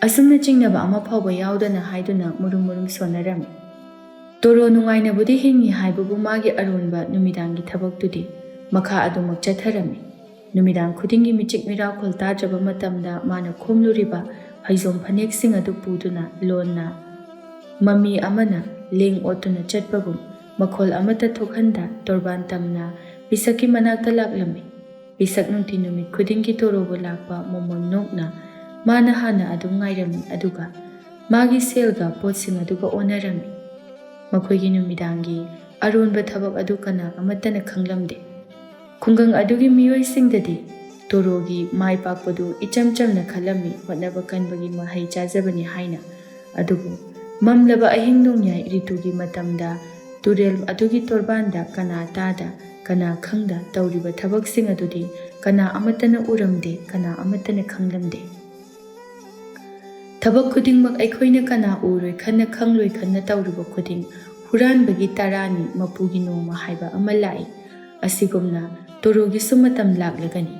ꯑꯁꯨꯝꯅ ꯆꯤꯡꯅꯕ ꯑꯃ ꯐꯥꯎꯕ ꯌꯥꯎꯗꯅ ꯍꯥꯏꯗꯨꯅ ꯃꯨꯔꯨꯝ ꯃꯨꯔꯨꯝ ꯁꯣꯟꯅꯔꯝꯃꯤ꯫ ꯇꯣꯔꯣ ꯅꯨꯡꯉꯥꯏꯅꯕꯨꯗꯤ ꯍꯤꯡꯉꯤ ꯍꯥꯏꯕꯕꯨ ꯃꯥꯒꯤ ꯑꯔꯣꯟꯕ ꯅꯨꯃꯤꯗꯥꯡꯒꯤ ꯊꯕꯛꯇꯨꯗꯤ ꯃꯈꯥ ꯑꯗꯨꯃꯛ ꯆꯠꯊꯔꯝꯃꯤ꯫ ꯅꯨꯃꯤꯗꯥꯡ ꯈꯨꯗꯤꯡꯒꯤ ꯃꯤꯆꯤꯛ ꯃꯤꯔꯥꯎꯈꯣꯜ ꯇꯥꯗ꯭ꯔꯕ ꯃꯇꯝꯗ ꯃꯥꯅ ꯈꯣꯝꯂꯨꯔꯤꯕ ꯐꯩꯖꯣꯝ ꯐꯅꯦꯛꯁꯤꯡ ꯑꯗꯨ ꯄꯨꯗꯨꯅ ꯂꯣꯟꯅ ꯃꯃꯤ ꯑꯃꯅ ꯂꯦꯡ ꯑꯣꯠꯇꯨꯅ ꯆꯠꯄꯒꯨꯝ ꯃꯈꯣꯜ ꯑꯃꯠꯇ ꯊꯣꯛꯍꯟꯗ ꯇꯣꯔꯕꯥꯟ ꯇꯝꯅ ꯄꯤꯁꯛꯀꯤ ꯃꯅꯥꯛꯇ ꯂꯥꯛꯂꯝꯃꯤ꯫ ꯏꯁꯛ ꯅꯨꯡꯇꯤ ꯅꯨꯃꯤꯠ ꯈꯨꯗꯤꯡꯒꯤ ꯇꯣꯔꯣꯕꯨ ꯂꯥꯛꯄ ꯃꯣꯃꯣꯟ ꯅꯣꯛꯅ ꯃꯥꯅ ꯍꯥꯟꯅ ꯑꯗꯨꯝ ꯉꯥꯏꯔꯝꯃꯤ, ꯑꯗꯨꯒ ꯃꯥꯒꯤ ꯁꯦꯜꯒ ꯄꯣꯠꯁꯤꯡ ꯑꯗꯨꯒ ꯑꯣꯟꯅꯔꯝꯃꯤ꯫ ꯃꯈꯣꯏꯒꯤ ꯅꯨꯃꯤꯗꯥꯡꯒꯤ ꯑꯔꯣꯟꯕ ꯊꯕꯛ ꯑꯗꯨ ꯀꯅꯥ ꯑꯃꯠꯇꯅ ꯈꯪꯂꯝꯗꯦ꯫ ꯈꯨꯡꯒꯪ ꯑꯗꯨꯒꯤ ꯃꯤꯑꯣꯏꯁꯤꯡꯗꯗꯤ ꯇꯣꯔꯣꯒꯤ ꯃꯥꯏ ꯄꯥꯛꯄꯗꯨ ꯏꯆꯝ ꯆꯝꯅ ꯈꯜꯂꯝꯃꯤ, ꯍꯣꯠꯅꯕ ꯀꯟꯕꯒꯤ ꯃꯍꯩ ꯆꯥꯖꯕꯅꯤ ꯍꯥꯏꯅ꯫ ꯑꯗꯨꯕꯨ ꯃꯝꯂꯕ ꯑꯍꯤꯡ ꯅꯣꯡꯌꯥꯏ ꯔꯤꯇꯨꯒꯤ ꯃꯇꯝꯗ ꯇꯨꯔꯦꯜ ꯑꯗꯨꯒꯤ ꯇꯣꯔꯕꯥꯟꯗ ꯀꯅꯥ ꯇꯥꯗ, ꯀꯅꯥ ꯈꯪꯗ ꯇꯧꯔꯤꯕ ꯊꯕꯛꯁꯤꯡ ꯑꯗꯨꯗꯤ ꯀꯅꯥ ꯑꯃꯠꯇꯅ ꯎꯔꯝꯗꯦ, ꯀꯅꯥ ꯑꯃꯠꯇꯅ ꯈꯪꯂꯝꯗꯦ꯫ ꯊꯕꯛ ꯈꯨꯗꯤꯡꯃꯛ ꯑꯩꯈꯣꯏꯅ ꯀꯅꯥ ꯎꯔꯣꯏ ꯈꯟꯅ ꯈꯪꯂꯣꯏ ꯈꯟꯅ ꯇꯧꯔꯤꯕ ꯈꯨꯗꯤꯡ ꯍꯨꯔꯥꯟꯕꯒꯤ ꯇꯔꯥꯅꯤ, ꯃꯄꯨꯒꯤ ꯅꯣꯡꯃ ꯍꯥꯏꯕ ꯑꯃ ꯂꯥꯛꯏ꯫ ꯑꯁꯤꯒꯨꯝꯅ ꯇꯣꯔꯣꯒꯤꯁꯨ ꯃꯇꯝ ꯂꯥꯛꯂꯒꯅꯤ꯫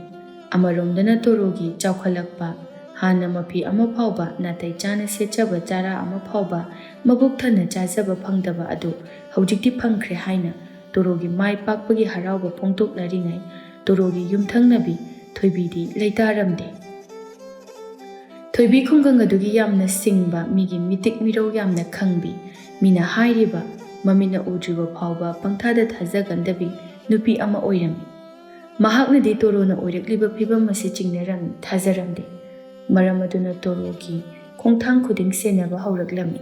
ꯑꯃꯔꯣꯝꯗꯅ ꯇꯣꯔꯣꯒꯤ ꯆꯥꯎꯈꯠꯂꯛꯄ, ꯍꯥꯟꯅ ꯃꯐꯤ ꯑꯃ ꯐꯥꯎꯕ ꯅꯥꯇꯩ ꯆꯥꯅ ꯁꯦꯠꯆꯕ, ꯆꯥꯔꯥ ꯑꯃ ꯐꯥꯎꯕ ꯃꯕꯨꯛ ꯊꯟꯅ ꯆꯥꯖꯕ ꯐꯪꯗꯕ ꯑꯗꯨ ꯍꯧꯖꯤꯛꯇꯤ ꯐꯪꯈ꯭ꯔꯦ ꯍꯥꯏꯅ ꯇꯣꯔꯣꯒꯤ ꯃꯥꯏ ꯄꯥꯛꯄꯒꯤ ꯍꯔꯥꯎꯕ ꯐꯣꯡꯗꯣꯛꯅꯔꯤꯉꯩ, ꯇꯣꯔꯣꯒꯤ ꯌꯨꯝꯊꯪꯅꯕꯤ ꯊꯣꯏꯕꯤꯗꯤ ꯂꯩꯇꯥꯔꯝꯗꯦ꯫ ꯊꯣꯏꯕꯤ ꯈꯨꯡꯒꯪ ꯑꯗꯨꯒꯤ ꯌꯥꯝꯅ ꯁꯤꯡꯕ, ꯃꯤꯒꯤ ꯃꯤꯇꯤꯛ ꯃꯤꯔꯧ ꯌꯥꯝꯅ ꯈꯪꯕꯤ, ꯃꯤꯅ ꯍꯥꯏꯔꯤꯕ ꯃꯃꯤꯠꯅ ꯎꯗ꯭ꯔꯤꯕ ꯐꯥꯎꯕ ꯄꯪꯊꯥꯗ ꯊꯥꯖꯒꯟꯗꯕꯤ ꯅꯨꯄꯤ ꯑꯃ ꯑꯣꯏꯔꯝꯃꯤ꯫ ꯃꯍꯥꯛꯅꯗꯤ ꯇꯣꯔꯣꯅ ꯑꯣꯏꯔꯛꯂꯤꯕ ꯐꯤꯕꯝ ꯑꯁꯤ ꯆꯤꯡꯅꯔꯝꯃꯤ, ꯊꯥꯖꯔꯝꯗꯦ꯫ ꯃꯔꯝ ꯑꯗꯨꯅ ꯇꯣꯔꯣꯒꯤ ꯈꯣꯡꯊꯥꯡ ꯈꯨꯗꯤꯡ ꯁꯦꯟꯅꯕ ꯍꯧꯔꯛꯂꯝꯃꯤ꯫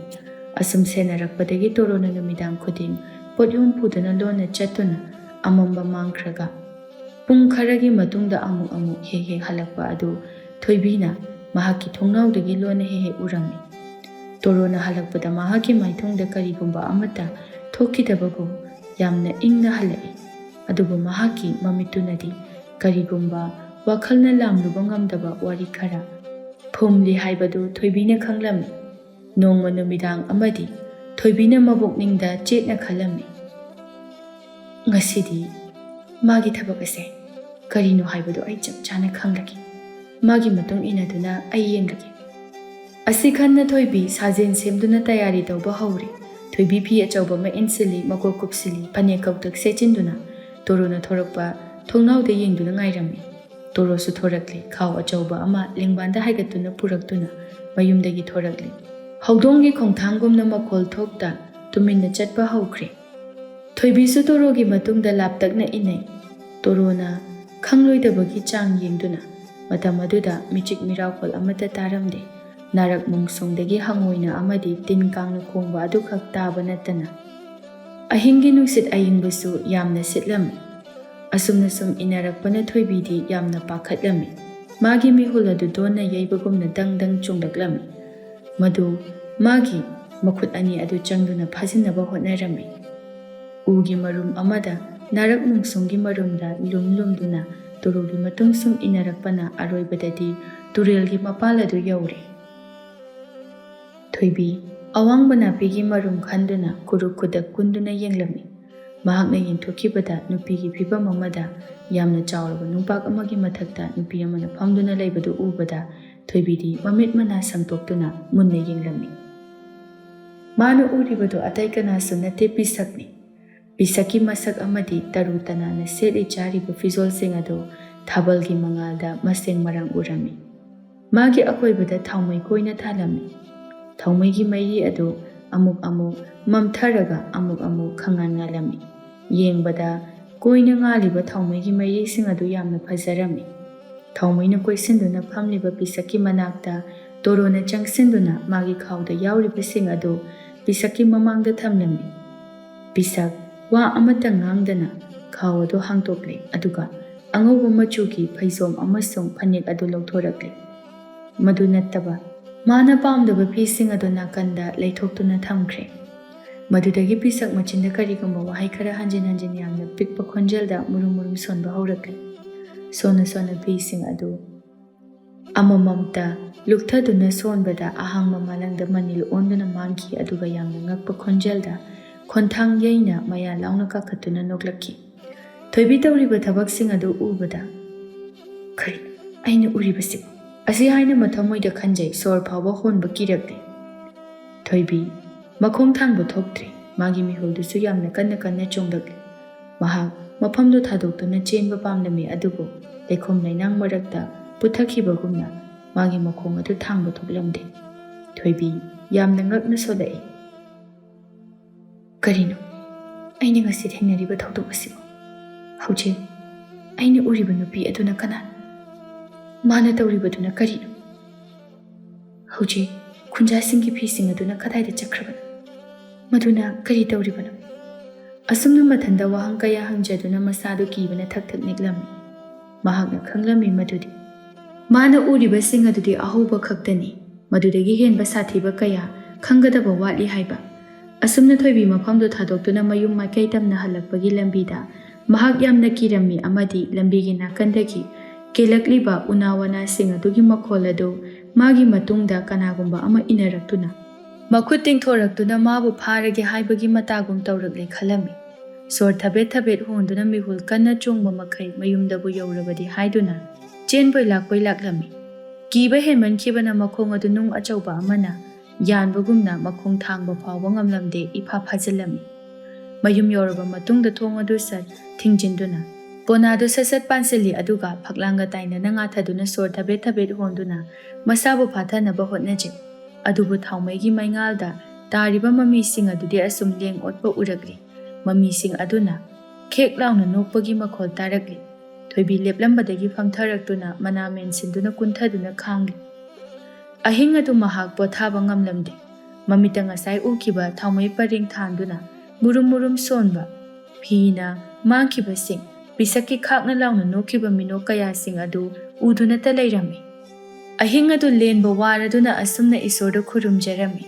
ꯑꯁꯨꯝ ꯁꯦꯟꯅꯔꯛꯄꯗꯒꯤ ꯇꯣꯔꯣꯅ ꯅꯨꯃꯤꯗꯥꯡ ꯈꯨꯗꯤꯡ ꯄꯣꯠꯌꯣꯝ ꯄꯨꯗꯨꯅ ꯂꯣꯟꯅ ꯆꯠꯇꯨꯅ ꯑꯃꯝꯕ ꯃꯥꯡꯈ꯭ꯔꯒ ꯄꯨꯡ ꯈꯔꯒꯤ ꯃꯇꯨꯡꯗ ꯑꯃꯨꯛ ꯑꯃꯨꯛ ꯍꯦꯛ ꯍꯦꯛ ꯍꯜꯂꯛꯄ ꯑꯗꯨ ꯊꯣꯏꯕꯤꯅ ꯃꯍꯥꯛꯀꯤ ꯊꯣꯡꯅꯥꯎꯗꯒꯤ ꯂꯣꯟꯅ ꯍꯦꯛ ꯍꯦꯛ ꯎꯔꯝꯃꯤ꯫ ꯇꯣꯔꯣꯅ ꯍꯜꯂꯛꯄꯗ ꯃꯍꯥꯛꯀꯤ ꯃꯥꯏꯊꯣꯡꯗ ꯀꯔꯤꯒꯨꯝꯕ ꯑꯃꯠꯇ ꯊꯣꯛꯈꯤꯗꯕꯒꯨꯝ ꯌꯥꯝꯅ ꯏꯪꯅ ꯍꯜꯂꯛꯏ꯫ ꯑꯗꯨꯕꯨ ꯃꯍꯥꯛꯀꯤ ꯃꯃꯤꯠꯇꯨꯅꯗꯤ ꯀꯔꯤꯒꯨꯝꯕ ꯋꯥꯈꯜꯅ ꯂꯥꯝꯂꯨꯕ ꯉꯝꯗꯕ ꯋꯥꯔꯤ ꯈꯔ ꯐꯨꯝꯂꯤ ꯍꯥꯏꯕꯗꯨ ꯊꯣꯏꯕꯤꯅ ꯈꯪꯂꯝꯃꯤ꯫ ꯅꯣꯡꯃ ꯅꯨꯃꯤꯗꯥꯡ ꯑꯃꯗꯤ ꯊꯣꯏꯕꯤꯅ ꯃꯕꯣꯛꯅꯤꯡꯗ ꯆꯦꯠꯅ ꯈꯜꯂꯝꯃꯤ, "ꯉꯁꯤꯗꯤ ꯃꯥꯒꯤ ꯊꯕꯛ ꯑꯁꯦ ꯀꯔꯤꯅꯣ ꯍꯥꯏꯕꯗꯨ ꯑꯩ ꯆꯞ ꯆꯥꯅ ꯈꯪꯂꯒꯦ꯫ ꯃꯥꯒꯤ ꯃꯇꯨꯡ ꯏꯟꯅꯗꯨꯅ ꯑꯩ ꯌꯦꯡꯂꯒꯦ꯫" ꯑꯁꯤ ꯈꯟꯅ ꯊꯣꯏꯕꯤ ꯁꯥꯖꯦꯜ ꯁꯦꯝꯗꯨꯅ ꯇꯌꯥꯔꯤ ꯇꯧꯕ ꯍꯧꯔꯦ꯫ ꯊꯣꯏꯕꯤ ꯐꯤ ꯑꯆꯧꯕ ꯑꯃ ꯏꯟꯁꯤꯜꯂꯤ, ꯃꯀꯣꯛ ꯀꯨꯞꯁꯤꯜꯂꯤ, ꯐꯅꯦꯛ ꯀꯧꯇꯛ ꯁꯦꯠꯆꯤꯟꯗꯨꯅ ꯇꯣꯔꯣꯅ ꯊꯣꯔꯛꯄ ꯊꯣꯡꯅꯥꯎꯗ ꯌꯦꯡꯗꯨꯅ ꯉꯥꯏꯔꯝꯃꯤ꯫ ꯇꯣꯔꯣꯁꯨ ꯊꯣꯔꯛꯂꯦ, ꯈꯥꯎ ꯑꯆꯧꯕ ꯑꯃ ꯂꯦꯡꯕꯥꯟꯗ ꯍꯥꯏꯒꯠꯇꯨꯅ ꯄꯨꯔꯛꯇꯨꯅ ꯃꯌꯨꯝꯗꯒꯤ ꯊꯣꯔꯛꯂꯦ꯫ ꯍꯧꯗꯣꯡꯒꯤ ꯈꯣꯡꯊꯥꯡꯒꯨꯝꯅ ꯃꯈꯣꯜ ꯊꯣꯛꯇ ꯇꯨꯃꯤꯟꯅ ꯆꯠꯄ ꯍꯧꯈ꯭ꯔꯦ꯫ ꯊꯣꯏꯕꯤꯁꯨ ꯇꯣꯔꯣꯒꯤ ꯃꯇꯨꯡꯗ ꯂꯥꯞꯇꯛꯅ ꯏꯟꯅꯩ꯫ ꯇꯣꯔꯣꯅ ꯈꯪꯂꯣꯏꯗꯕꯒꯤ ꯆꯥꯡ ꯌꯦꯡꯗꯨꯅ꯫ ꯃꯇꯝ ꯑꯗꯨꯗ ꯃꯤꯆꯤꯛ ꯃꯤꯔꯥꯎꯈꯣꯜ ꯑꯃꯠꯇ ꯇꯥꯔꯝꯗꯦ꯫ ꯅꯥꯔꯛ ꯃꯣꯡꯁꯣꯡꯗꯒꯤ ꯍꯪꯉꯣꯏꯅ ꯑꯃꯗꯤ ꯇꯤꯟ ꯀꯥꯡꯅ ꯈꯣꯡꯕ ꯑꯗꯨꯈꯛ ꯇꯥꯕ ꯅꯠꯇꯅ꯫ ꯑꯍꯤꯡꯒꯤ ꯅꯨꯡꯁꯤꯠ ꯑꯏꯪꯕꯁꯨ ꯌꯥꯝꯅ ꯁꯤꯠꯂꯝꯃꯤ꯫ ꯑꯁꯨꯝꯅ ꯁꯨꯝ ꯏꯟꯅꯔꯛꯄꯅ ꯊꯣꯏꯕꯤꯗꯤ ꯌꯥꯝꯅ ꯄꯥꯈꯠꯂꯝꯃꯤ꯫ ꯃꯥꯒꯤ ꯃꯤꯍꯨꯜ ꯑꯗꯨ ꯗꯣꯟꯅ ꯌꯩꯕꯒꯨꯝꯅ ꯗꯪ ꯗꯪ ꯆꯣꯡꯂꯛꯂꯝꯃꯤ꯫ ꯃꯗꯨ ꯃꯥꯒꯤ ꯃꯈꯨꯠ ꯑꯅꯤ ꯑꯗꯨ ꯆꯪꯗꯨꯅ ꯐꯥꯖꯤꯟꯅꯕ ꯍꯣꯠꯅꯔꯝꯃꯤ꯫ ꯎꯒꯤ ꯃꯔꯨꯝ ꯑꯃꯗ ꯅꯥꯔꯛ ꯃꯣꯡꯁꯣꯡꯒꯤ ꯃꯔꯨꯝꯗ ꯂꯨꯝ ꯂꯨꯝꯗꯨꯅ ꯇꯨꯔꯨꯒꯤ ꯃꯇꯨꯡ ꯁꯨꯝ ꯏꯟꯅꯔꯛꯄꯅ ꯑꯔꯣꯏꯕꯗꯗꯤ ꯇꯨꯔꯦꯜꯒꯤ ꯃꯄꯥꯜ ꯑꯗꯨ ꯌꯧꯔꯦ꯫ ꯊꯣꯏꯕꯤ ꯑꯋꯥꯡꯕ ꯅꯥꯄꯤꯒꯤ ꯃꯔꯨꯝ ꯈꯟꯗꯨꯅ ꯀꯨꯔꯨꯛ ꯈꯨꯗꯛ ꯀꯨꯟꯗꯨꯅ ꯌꯦꯡꯂꯝꯃꯤ꯫ ꯃꯍꯥꯛꯅ ꯌꯦꯡꯊꯣꯛꯈꯤꯕꯗ ꯅꯨꯄꯤꯒꯤ ꯐꯤꯕꯝ ꯑꯃꯗ ꯌꯥꯝꯅ ꯆꯥꯎꯔꯕ ꯅꯨꯡꯄꯥꯛ ꯑꯃꯒꯤ ꯃꯊꯛꯇ ꯅꯨꯄꯤ ꯑꯃꯅ ꯐꯝꯗꯨꯅ ꯂꯩꯕꯗꯨ ꯎꯕꯗ ꯊꯣꯏꯕꯤꯗꯤ ꯃꯃꯤꯠ ꯃꯅꯥ ꯁꯪꯇꯣꯛꯇꯨꯅ ꯃꯨꯟꯅ ꯌꯦꯡꯂꯝꯃꯤ꯫ ꯃꯥꯅ ꯎꯔꯤꯕꯗꯨ ꯑꯇꯩ ꯀꯅꯥꯁꯨ ꯅꯠꯇꯦ, ꯄꯤꯁꯛꯅꯤ꯫ ꯄꯤꯁꯛꯀꯤ ꯃꯁꯛ ꯑꯃꯗꯤ ꯇꯔꯨ ꯇꯅꯥꯟꯅ ꯁꯦꯠꯂꯤ ꯆꯥꯔꯤꯕ ꯐꯤꯖꯣꯜꯁꯤꯡ ꯑꯗꯨ ꯊꯥꯕꯜꯒꯤ ꯃꯉꯥꯜꯗ ꯃꯁꯦꯡ ꯃꯔꯥꯡ ꯎꯔꯝꯃꯤ꯫ ꯃꯥꯒꯤ ꯑꯀꯣꯏꯕꯗ ꯊꯥꯎꯃꯩ ꯀꯣꯏꯅ ꯊꯥꯜꯂꯝꯃꯤ꯫ ꯊꯥꯎꯃꯩꯒꯤ ꯃꯩꯔꯤ ꯑꯗꯨ ꯑꯃꯨꯛ ꯑꯃꯨꯛ ꯃꯝꯊꯔꯒ ꯑꯃꯨꯛ ꯑꯃꯨꯛ ꯈꯪꯉꯥꯟ ꯉꯥꯜꯂꯝꯃꯤ꯫ ꯌꯦꯡꯕꯗ ꯀꯣꯏꯅ ꯉꯥꯜꯂꯤꯕ ꯊꯥꯎꯃꯩꯒꯤ ꯃꯩꯔꯤꯁꯤꯡ ꯑꯗꯨ ꯌꯥꯝꯅ ꯐꯖꯔꯝꯃꯤ꯫ ꯊꯥꯎꯃꯩꯅ ꯀꯣꯏꯁꯤꯟꯗꯨꯅ ꯐꯝꯂꯤꯕ ꯄꯤꯁꯛꯀꯤ ꯃꯅꯥꯛꯇ ꯇꯣꯔꯣꯅ ꯆꯪꯁꯤꯟꯗꯨꯅ ꯃꯥꯒꯤ ꯈꯥꯎꯗ ꯌꯥꯎꯔꯤꯕꯁꯤꯡ ꯑꯗꯨ ꯄꯤꯁꯛꯀꯤ ꯃꯃꯥꯡꯗ ꯊꯝꯂꯝꯃꯤ꯫ ꯄꯤꯁꯛ ꯋꯥ ꯑꯃꯠꯇ ꯉꯥꯡꯗꯅ ꯈꯥꯎ ꯑꯗꯨ ꯍꯥꯡꯗꯣꯛꯂꯦ, ꯑꯗꯨꯒ ꯑꯉꯧꯕ ꯃꯆꯨꯒꯤ ꯐꯩꯖꯣꯝ ꯑꯃꯁꯨꯡ ꯐꯅꯦꯛ ꯑꯗꯨ ꯂꯧꯊꯣꯔꯛꯂꯦ꯫ ꯃꯗꯨ ꯅꯠꯇꯕ, ꯃꯥꯅ ꯄꯥꯝꯗꯕ ꯐꯤꯁꯤꯡ ꯑꯗꯨ ꯅꯥꯀꯟꯗ ꯂꯩꯊꯣꯛꯇꯨꯅ ꯊꯝꯈ꯭ꯔꯦ꯫ ꯃꯗꯨꯗꯒꯤ ꯄꯤꯁꯛ ꯃꯆꯤꯟꯗ ꯀꯔꯤꯒꯨꯝꯕ ꯋꯥꯍꯩ ꯈꯔ ꯍꯟꯖꯤꯟ ꯍꯟꯖꯤꯟ ꯌꯥꯝꯅ ꯄꯤꯛꯄ ꯈꯣꯟꯖꯦꯜꯗ ꯃꯨꯔꯨꯝ ꯃꯨꯔꯨꯝ ꯁꯣꯟꯕ ꯍꯧꯔꯛꯂꯦ꯫ ꯁꯣꯟꯅ ꯁꯣꯟꯅ ꯐꯤꯁꯤꯡ ꯑꯗꯨ ꯑꯃꯃꯝꯇ ꯂꯨꯞꯊꯗꯨꯅ ꯁꯣꯟꯕꯗ ꯑꯍꯥꯡꯕ ꯃꯥꯂꯪꯗ ꯃꯅꯤꯜ ꯑꯣꯟꯗꯨꯅ ꯃꯥꯡꯈꯤ, ꯑꯗꯨꯒ ꯌꯥꯝꯅ ꯉꯛꯄ ꯈꯣꯟꯖꯦꯜꯗ ꯈꯣꯟꯊꯥꯡ ꯌꯩꯅ ꯃꯌꯥ ꯂꯥꯎꯅ ꯀꯥꯈꯠꯇꯨꯅ ꯅꯣꯛꯂꯛꯈꯤ꯫ ꯊꯣꯏꯕꯤ ꯇꯧꯔꯤꯕ ꯊꯕꯛꯁꯤꯡ ꯑꯗꯨ ꯎꯕꯗ, "ꯀꯔꯤꯅꯣ ꯑꯩꯅ ꯎꯔꯤꯕꯁꯤꯕꯨ?" ꯑꯁꯤ ꯍꯥꯏꯅ ꯃꯊꯃꯣꯏꯗ ꯈꯟꯖꯩ, ꯁꯣꯔ ꯐꯥꯎꯕ ꯍꯣꯟꯕ ꯀꯤꯔꯛꯂꯦ꯫ ꯊꯣꯏꯕꯤ ꯃꯈꯣꯡ ꯊꯥꯡꯕ ꯊꯣꯛꯇ꯭ꯔꯦ꯫ ꯃꯥꯒꯤ ꯃꯤꯍꯨꯜꯗꯨꯁꯨ ꯌꯥꯝꯅ ꯀꯟꯅ ꯀꯟꯅ ꯆꯣꯡꯂꯛꯂꯤ꯫ ꯃꯍꯥꯛ ꯃꯐꯝꯗꯨ ꯊꯥꯗꯣꯛꯇꯨꯅ ꯆꯦꯟꯕ ꯄꯥꯝꯂꯝꯃꯤ, ꯑꯗꯨꯕꯨ ꯂꯩꯈꯣꯝ ꯂꯩꯅꯥꯡ ꯃꯔꯛꯇ ꯄꯨꯊꯈꯤꯕꯒꯨꯝꯅ ꯃꯥꯒꯤ ꯃꯈꯣꯡ ꯑꯗꯨ ꯊꯥꯡꯕ ꯊꯣꯛꯂꯝꯗꯦ꯫ ꯊꯣꯏꯕꯤ ꯌꯥꯝꯅ ꯉꯛꯅ ꯁꯣꯜꯂꯛꯏ꯫ "ꯀꯔꯤꯅꯣ ꯑꯩꯅ ꯉꯁꯤ ꯊꯦꯡꯅꯔꯤꯕ ꯊꯧꯗꯣꯛ ꯑꯁꯤꯕꯨ? ꯍꯧꯖꯤꯛ ꯑꯩꯅ ꯎꯔꯤꯕ ꯅꯨꯄꯤ ꯑꯗꯨꯅ ꯀꯅꯥꯅꯣ? ꯃꯥꯅ ꯇꯧꯔꯤꯕꯗꯨꯅ ꯀꯔꯤꯅꯣ? ꯍꯧꯖꯤꯛ ꯈꯨꯟꯖꯥꯁꯤꯡꯒꯤ ꯐꯤꯁꯤꯡ ꯑꯗꯨꯅ ꯀꯗꯥꯏꯗ ꯆꯠꯈ꯭ꯔꯕꯅꯣ? ꯃꯗꯨꯅ ꯀꯔꯤ ꯇꯧꯔꯤꯕꯅꯣ? ꯑꯁꯨꯝꯅ ꯃꯊꯟꯗ ꯋꯥꯍꯪ ꯀꯌꯥ ꯍꯪꯖꯗꯨꯅ ꯃꯁꯥꯗꯨ ꯀꯤꯕꯅ ꯊꯛ ꯊꯛ ꯅꯤꯛꯂꯝꯃꯤ꯫ ꯃꯍꯥꯛꯅ ꯈꯪꯂꯝꯃꯤ ꯃꯗꯨꯗꯤ ꯃꯥꯅ ꯎꯔꯤꯕꯁꯤꯡ ꯑꯗꯨꯗꯤ ꯑꯍꯧꯕ ꯈꯛꯇꯅꯤ, ꯃꯗꯨꯗꯒꯤ ꯍꯦꯟꯕ ꯁꯥꯊꯤꯕ ꯀꯌꯥ ꯈꯪꯒꯗꯕ ꯋꯥꯠꯂꯤ ꯍꯥꯏꯕ꯫ ꯑꯁꯨꯝꯅ ꯊꯣꯏꯕꯤ ꯃꯐꯝꯗꯨ ꯊꯥꯗꯣꯛꯇꯨꯅ ꯃꯌꯨꯝ ꯃꯥꯏꯀꯩ ꯇꯝꯅ ꯍꯜꯂꯛꯄꯒꯤ ꯂꯝꯕꯤꯗ ꯃꯍꯥꯛ ꯌꯥꯝꯅ ꯀꯤꯔꯝꯃꯤ ꯑꯃꯗꯤ ꯂꯝꯕꯤꯒꯤ ꯅꯥꯀꯟꯗꯒꯤ ꯀꯦꯜꯂꯛꯂꯤꯕ ꯎꯅꯥ ꯋꯥꯅꯥꯁꯤꯡ ꯑꯗꯨꯒꯤ ꯃꯈꯣꯜ ꯑꯗꯨ ꯃꯥꯒꯤ ꯃꯇꯨꯡꯗ ꯀꯅꯥꯒꯨꯝꯕ ꯑꯃ ꯏꯟꯅꯔꯛꯇꯨꯅ ꯃꯈꯨꯠ ꯇꯤꯡꯊꯣꯔꯛꯇꯨꯅ ꯃꯥꯕꯨ ꯐꯥꯔꯒꯦ ꯍꯥꯏꯕꯒꯤ ꯃꯇꯥꯒꯨꯝ ꯇꯧꯔꯛꯂꯦ ꯈꯜꯂꯝꯃꯤ꯫ ꯁꯣꯔ ꯊꯕꯦꯠ ꯊꯕꯦꯠ ꯍꯣꯟꯗꯨꯅ ꯃꯤꯍꯨꯜ ꯀꯟꯅ ꯆꯣꯡꯕ ꯃꯈꯩ ꯃꯌꯨꯝꯗꯕꯨ ꯌꯧꯔꯕꯗꯤ ꯍꯥꯏꯗꯨꯅ ꯆꯦꯟꯕꯣꯏ ꯂꯥꯛꯄꯣꯏ ꯂꯥꯛꯂꯝꯃꯤ꯫ ꯀꯤꯕ ꯍꯦꯟꯃꯟꯈꯤꯕꯅ ꯃꯈꯣꯡ ꯑꯗꯨ ꯅꯨꯡ ꯑꯆꯧꯕ ꯑꯃꯅ ꯌꯥꯟꯕꯒꯨꯝꯅ ꯃꯈꯣꯡ ꯊꯥꯡꯕ ꯐꯥꯎꯕ ꯉꯝꯂꯝꯗꯦ, ꯏꯐꯥ ꯐꯥꯖꯤꯜꯂꯝꯃꯤ꯫ ꯃꯌꯨꯝ ꯌꯧꯔꯕ ꯃꯇꯨꯡꯗ ꯊꯣꯡ ꯑꯗꯨ ꯁꯠ ꯊꯤꯡꯖꯤꯟꯗꯨꯅ ꯄꯣꯅꯥꯗꯨ ꯁꯠ ꯁꯠ ꯄꯥꯟꯁꯤꯜꯂꯤ, ꯑꯗꯨꯒ ꯐꯛꯂꯥꯡꯒ ꯇꯥꯏꯅꯅ ꯉꯥꯊꯗꯨꯅ ꯁꯣꯔ ꯊꯕꯦꯠ ꯊꯕꯦꯠ ꯍꯣꯟꯗꯨꯅ ꯃꯁꯥꯕꯨ ꯐꯥꯊꯅꯕ ꯍꯣꯠꯅꯖꯩ꯫ ꯑꯗꯨꯕꯨ ꯊꯥꯎꯃꯩꯒꯤ ꯃꯩꯉꯥꯜꯗ ꯇꯥꯔꯤꯕ ꯃꯃꯤꯁꯤꯡ ꯑꯗꯨꯗꯤ ꯑꯁꯨꯝ ꯂꯦꯡ ꯑꯣꯠꯄ ꯎꯔꯛꯂꯤ꯫ ꯃꯃꯤꯁꯤꯡ ꯑꯗꯨꯅ ꯈꯦꯛ ꯂꯥꯎꯅ ꯅꯣꯛꯄꯒꯤ ꯃꯈꯣꯜ ꯇꯥꯔꯛꯂꯤ꯫ ꯊꯣꯏꯕꯤ ꯂꯦꯞꯂꯝꯕꯗꯒꯤ ꯐꯝꯊꯔꯛꯇꯨꯅ ꯃꯅꯥ ꯃꯦꯟꯁꯤꯟꯗꯨꯅ ꯀꯨꯟꯊꯗꯨꯅ ꯈꯥꯡꯂꯤ꯫ ꯑꯍꯤꯡ ꯑꯗꯨ ꯃꯍꯥꯛ ꯄꯣꯊꯥꯕ ꯉꯝꯂꯝꯗꯦ꯫ ꯃꯃꯤꯠꯇ ꯉꯁꯥꯏ ꯎꯈꯤꯕ ꯊꯥꯎꯃꯩ ꯄꯔꯦꯡ ꯊꯥꯟꯗꯨꯅ ꯃꯨꯔꯨꯝ ꯃꯨꯔꯨꯝ ꯁꯣꯟꯕ ꯐꯤꯅ ꯃꯥꯡꯈꯤꯕꯁꯤꯡ, ꯄꯤꯁꯛꯀꯤ ꯈꯥꯛꯅ ꯂꯥꯎꯅ ꯅꯣꯛꯈꯤꯕ ꯃꯤꯅꯣꯛ ꯀꯌꯥꯁꯤꯡ ꯑꯗꯨ ꯎꯗꯨꯅꯇ ꯂꯩꯔꯝꯃꯤ꯫ ꯑꯍꯤꯡ ꯑꯗꯨ ꯂꯦꯟꯕ ꯋꯥꯔꯗꯨꯅ ꯑꯁꯨꯝꯅ ꯏꯁꯣꯔꯗ ꯈꯨꯔꯨꯝꯖꯔꯝꯃꯤ,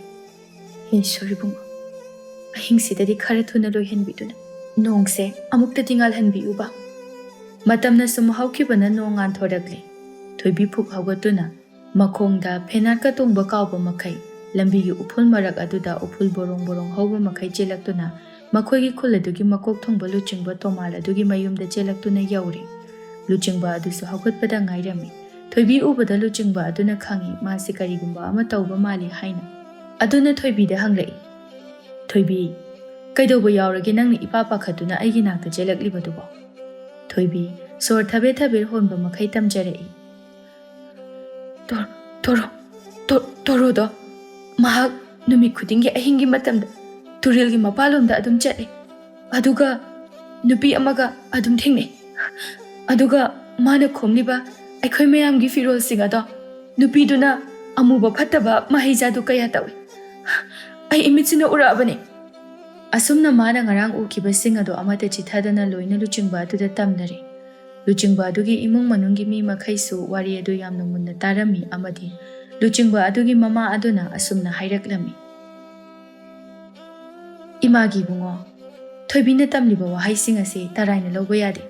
"ꯍꯦ ꯏꯁꯣꯔ ꯏꯕꯨꯡꯉꯣ, ꯑꯍꯤꯡꯁꯤꯗꯗꯤ ꯈꯔ ꯊꯨꯅ ꯂꯣꯏꯍꯟꯕꯤꯗꯨꯅ ꯅꯣꯡꯁꯦ ꯑꯃꯨꯛꯇꯗꯤ ꯉꯥꯜꯍꯟꯕꯤꯌꯨꯕ"꯫ ꯃꯇꯝꯅ ꯁꯨꯝ ꯍꯧꯈꯤꯕꯅ ꯅꯣꯡ ꯉꯥꯟꯊꯣꯔꯛꯂꯦ꯫ ꯊꯣꯏꯕꯤ ꯐꯨꯛ ꯍꯧꯒꯠꯇꯨꯅ ꯃꯈꯣꯡꯗ ꯐꯦꯅꯥꯠꯀ ꯇꯣꯡꯕ ꯀꯥꯎꯕ ꯃꯈꯩ ꯂꯝꯕꯤꯒꯤ ꯎꯐꯨꯜ ꯃꯔꯛ ꯑꯗꯨꯗ ꯎꯐꯨꯜ ꯕꯣꯔꯣꯡ ꯕꯣꯔꯣꯡ ꯍꯧꯕ ꯃꯈꯩ ꯆꯦꯜꯂꯛꯇꯨꯅ ꯃꯈꯣꯏꯒꯤ ꯈꯨꯜ ꯑꯗꯨꯒꯤ ꯃꯀꯣꯛ ꯊꯣꯡꯕ ꯂꯨꯆꯤꯡꯕ ꯇꯣꯃꯥꯜ ꯑꯗꯨꯒꯤ ꯃꯌꯨꯝꯗ ꯆꯦꯜꯂꯛꯇꯨꯅ ꯌꯧꯔꯦ꯫ ꯂꯨꯆꯤꯡꯕ ꯑꯗꯨꯁꯨ ꯍꯧꯒꯠꯄꯗ ꯉꯥꯏꯔꯝꯃꯤ꯫ ꯊꯣꯏꯕꯤ ꯎꯕꯗ ꯂꯨꯆꯤꯡꯕ ꯑꯗꯨꯅ ꯈꯪꯏ ꯃꯥꯁꯤ ꯀꯔꯤꯒꯨꯝꯕ ꯑꯃ ꯇꯧꯕ ꯃꯥꯜꯂꯤ ꯍꯥꯏꯅ꯫ ꯑꯗꯨꯅ ꯊꯣꯏꯕꯤꯗ ꯍꯪꯂꯛꯏ, "ꯊꯣꯏꯕꯤ, ꯀꯩꯗꯧꯕ ꯌꯥꯎꯔꯒꯦ ꯅꯪꯅ ꯏꯄꯥ ꯄꯥꯈꯠꯇꯨꯅ ꯑꯩꯒꯤ ꯅꯥꯛꯇ ꯆꯦꯜꯂꯛꯂꯤꯕꯗꯨꯕꯣ?" ꯊꯣꯏꯕꯤ ꯁꯣꯔ ꯊꯕꯦꯠ ꯊꯕꯦꯠ ꯍꯣꯟꯕ ꯃꯈꯩ ꯇꯝꯖꯔꯛꯏ, "ꯇꯣ-, ꯇꯣꯔꯣ, ꯇꯣ-, ꯇꯣꯔꯣꯗꯣ ꯃꯍꯥꯛ ꯅꯨꯃꯤꯠ ꯈꯨꯗꯤꯡꯒꯤ ꯑꯍꯤꯡꯒꯤ ꯃꯇꯝꯗ ꯇꯨꯔꯦꯜꯒꯤ ꯃꯄꯥꯜꯂꯣꯝꯗ ꯑꯗꯨꯝ ꯆꯠꯂꯤ, ꯑꯗꯨꯒ ꯅꯨꯄꯤ ꯑꯃꯒ ꯑꯗꯨꯝ ꯊꯦꯡꯅꯩ"꯫ ꯑꯗꯨꯒ ꯃꯥꯅ ꯈꯣꯝꯂꯤꯕ ꯑꯩꯈꯣꯏ ꯃꯌꯥꯝꯒꯤ ꯐꯤꯔꯣꯜꯁꯤꯡ ꯑꯗꯣ ꯅꯨꯄꯤꯗꯨꯅ ꯑꯃꯨꯕ ꯐꯠꯇꯕ ꯃꯍꯩꯖꯥꯗꯨ ꯀꯌꯥ ꯇꯧꯏ꯫ ꯑꯩ ꯏꯃꯤꯠꯁꯤꯅ ꯎꯔꯛꯑꯕꯅꯤ꯫ ꯑꯁꯨꯝꯅ ꯃꯥꯅ ꯉꯔꯥꯡ ꯎꯈꯤꯕꯁꯤꯡ ꯑꯗꯣ ꯑꯃꯠꯇ ꯆꯤꯊꯗꯅ ꯂꯣꯏꯅ ꯂꯨꯆꯤꯡꯕ ꯑꯗꯨꯗ ꯇꯝꯅꯔꯦ꯫ ꯂꯨꯆꯤꯡꯕ ꯑꯗꯨꯒꯤ ꯏꯃꯨꯡ ꯃꯅꯨꯡꯒꯤ ꯃꯤ ꯃꯈꯩꯁꯨ ꯋꯥꯔꯤ ꯑꯗꯨ ꯌꯥꯝꯅ ꯃꯨꯟꯅ ꯇꯥꯔꯝꯃꯤ ꯑꯃꯗꯤ ꯂꯨꯆꯤꯡꯕ ꯑꯗꯨꯒꯤ ꯃꯃꯥ ꯑꯗꯨꯅ ꯑꯁꯨꯝꯅ ꯍꯥꯏꯔꯛꯂꯝꯃꯤ꯫ ꯏꯃꯥꯒꯤ ꯏꯕꯨꯡꯉꯣ, ꯊꯣꯏꯕꯤꯅ ꯇꯝꯂꯤꯕ ꯋꯥꯍꯩꯁꯤꯡ ꯑꯁꯤ ꯇꯔꯥꯏꯅ ꯂꯧꯕ ꯌꯥꯗꯦ꯫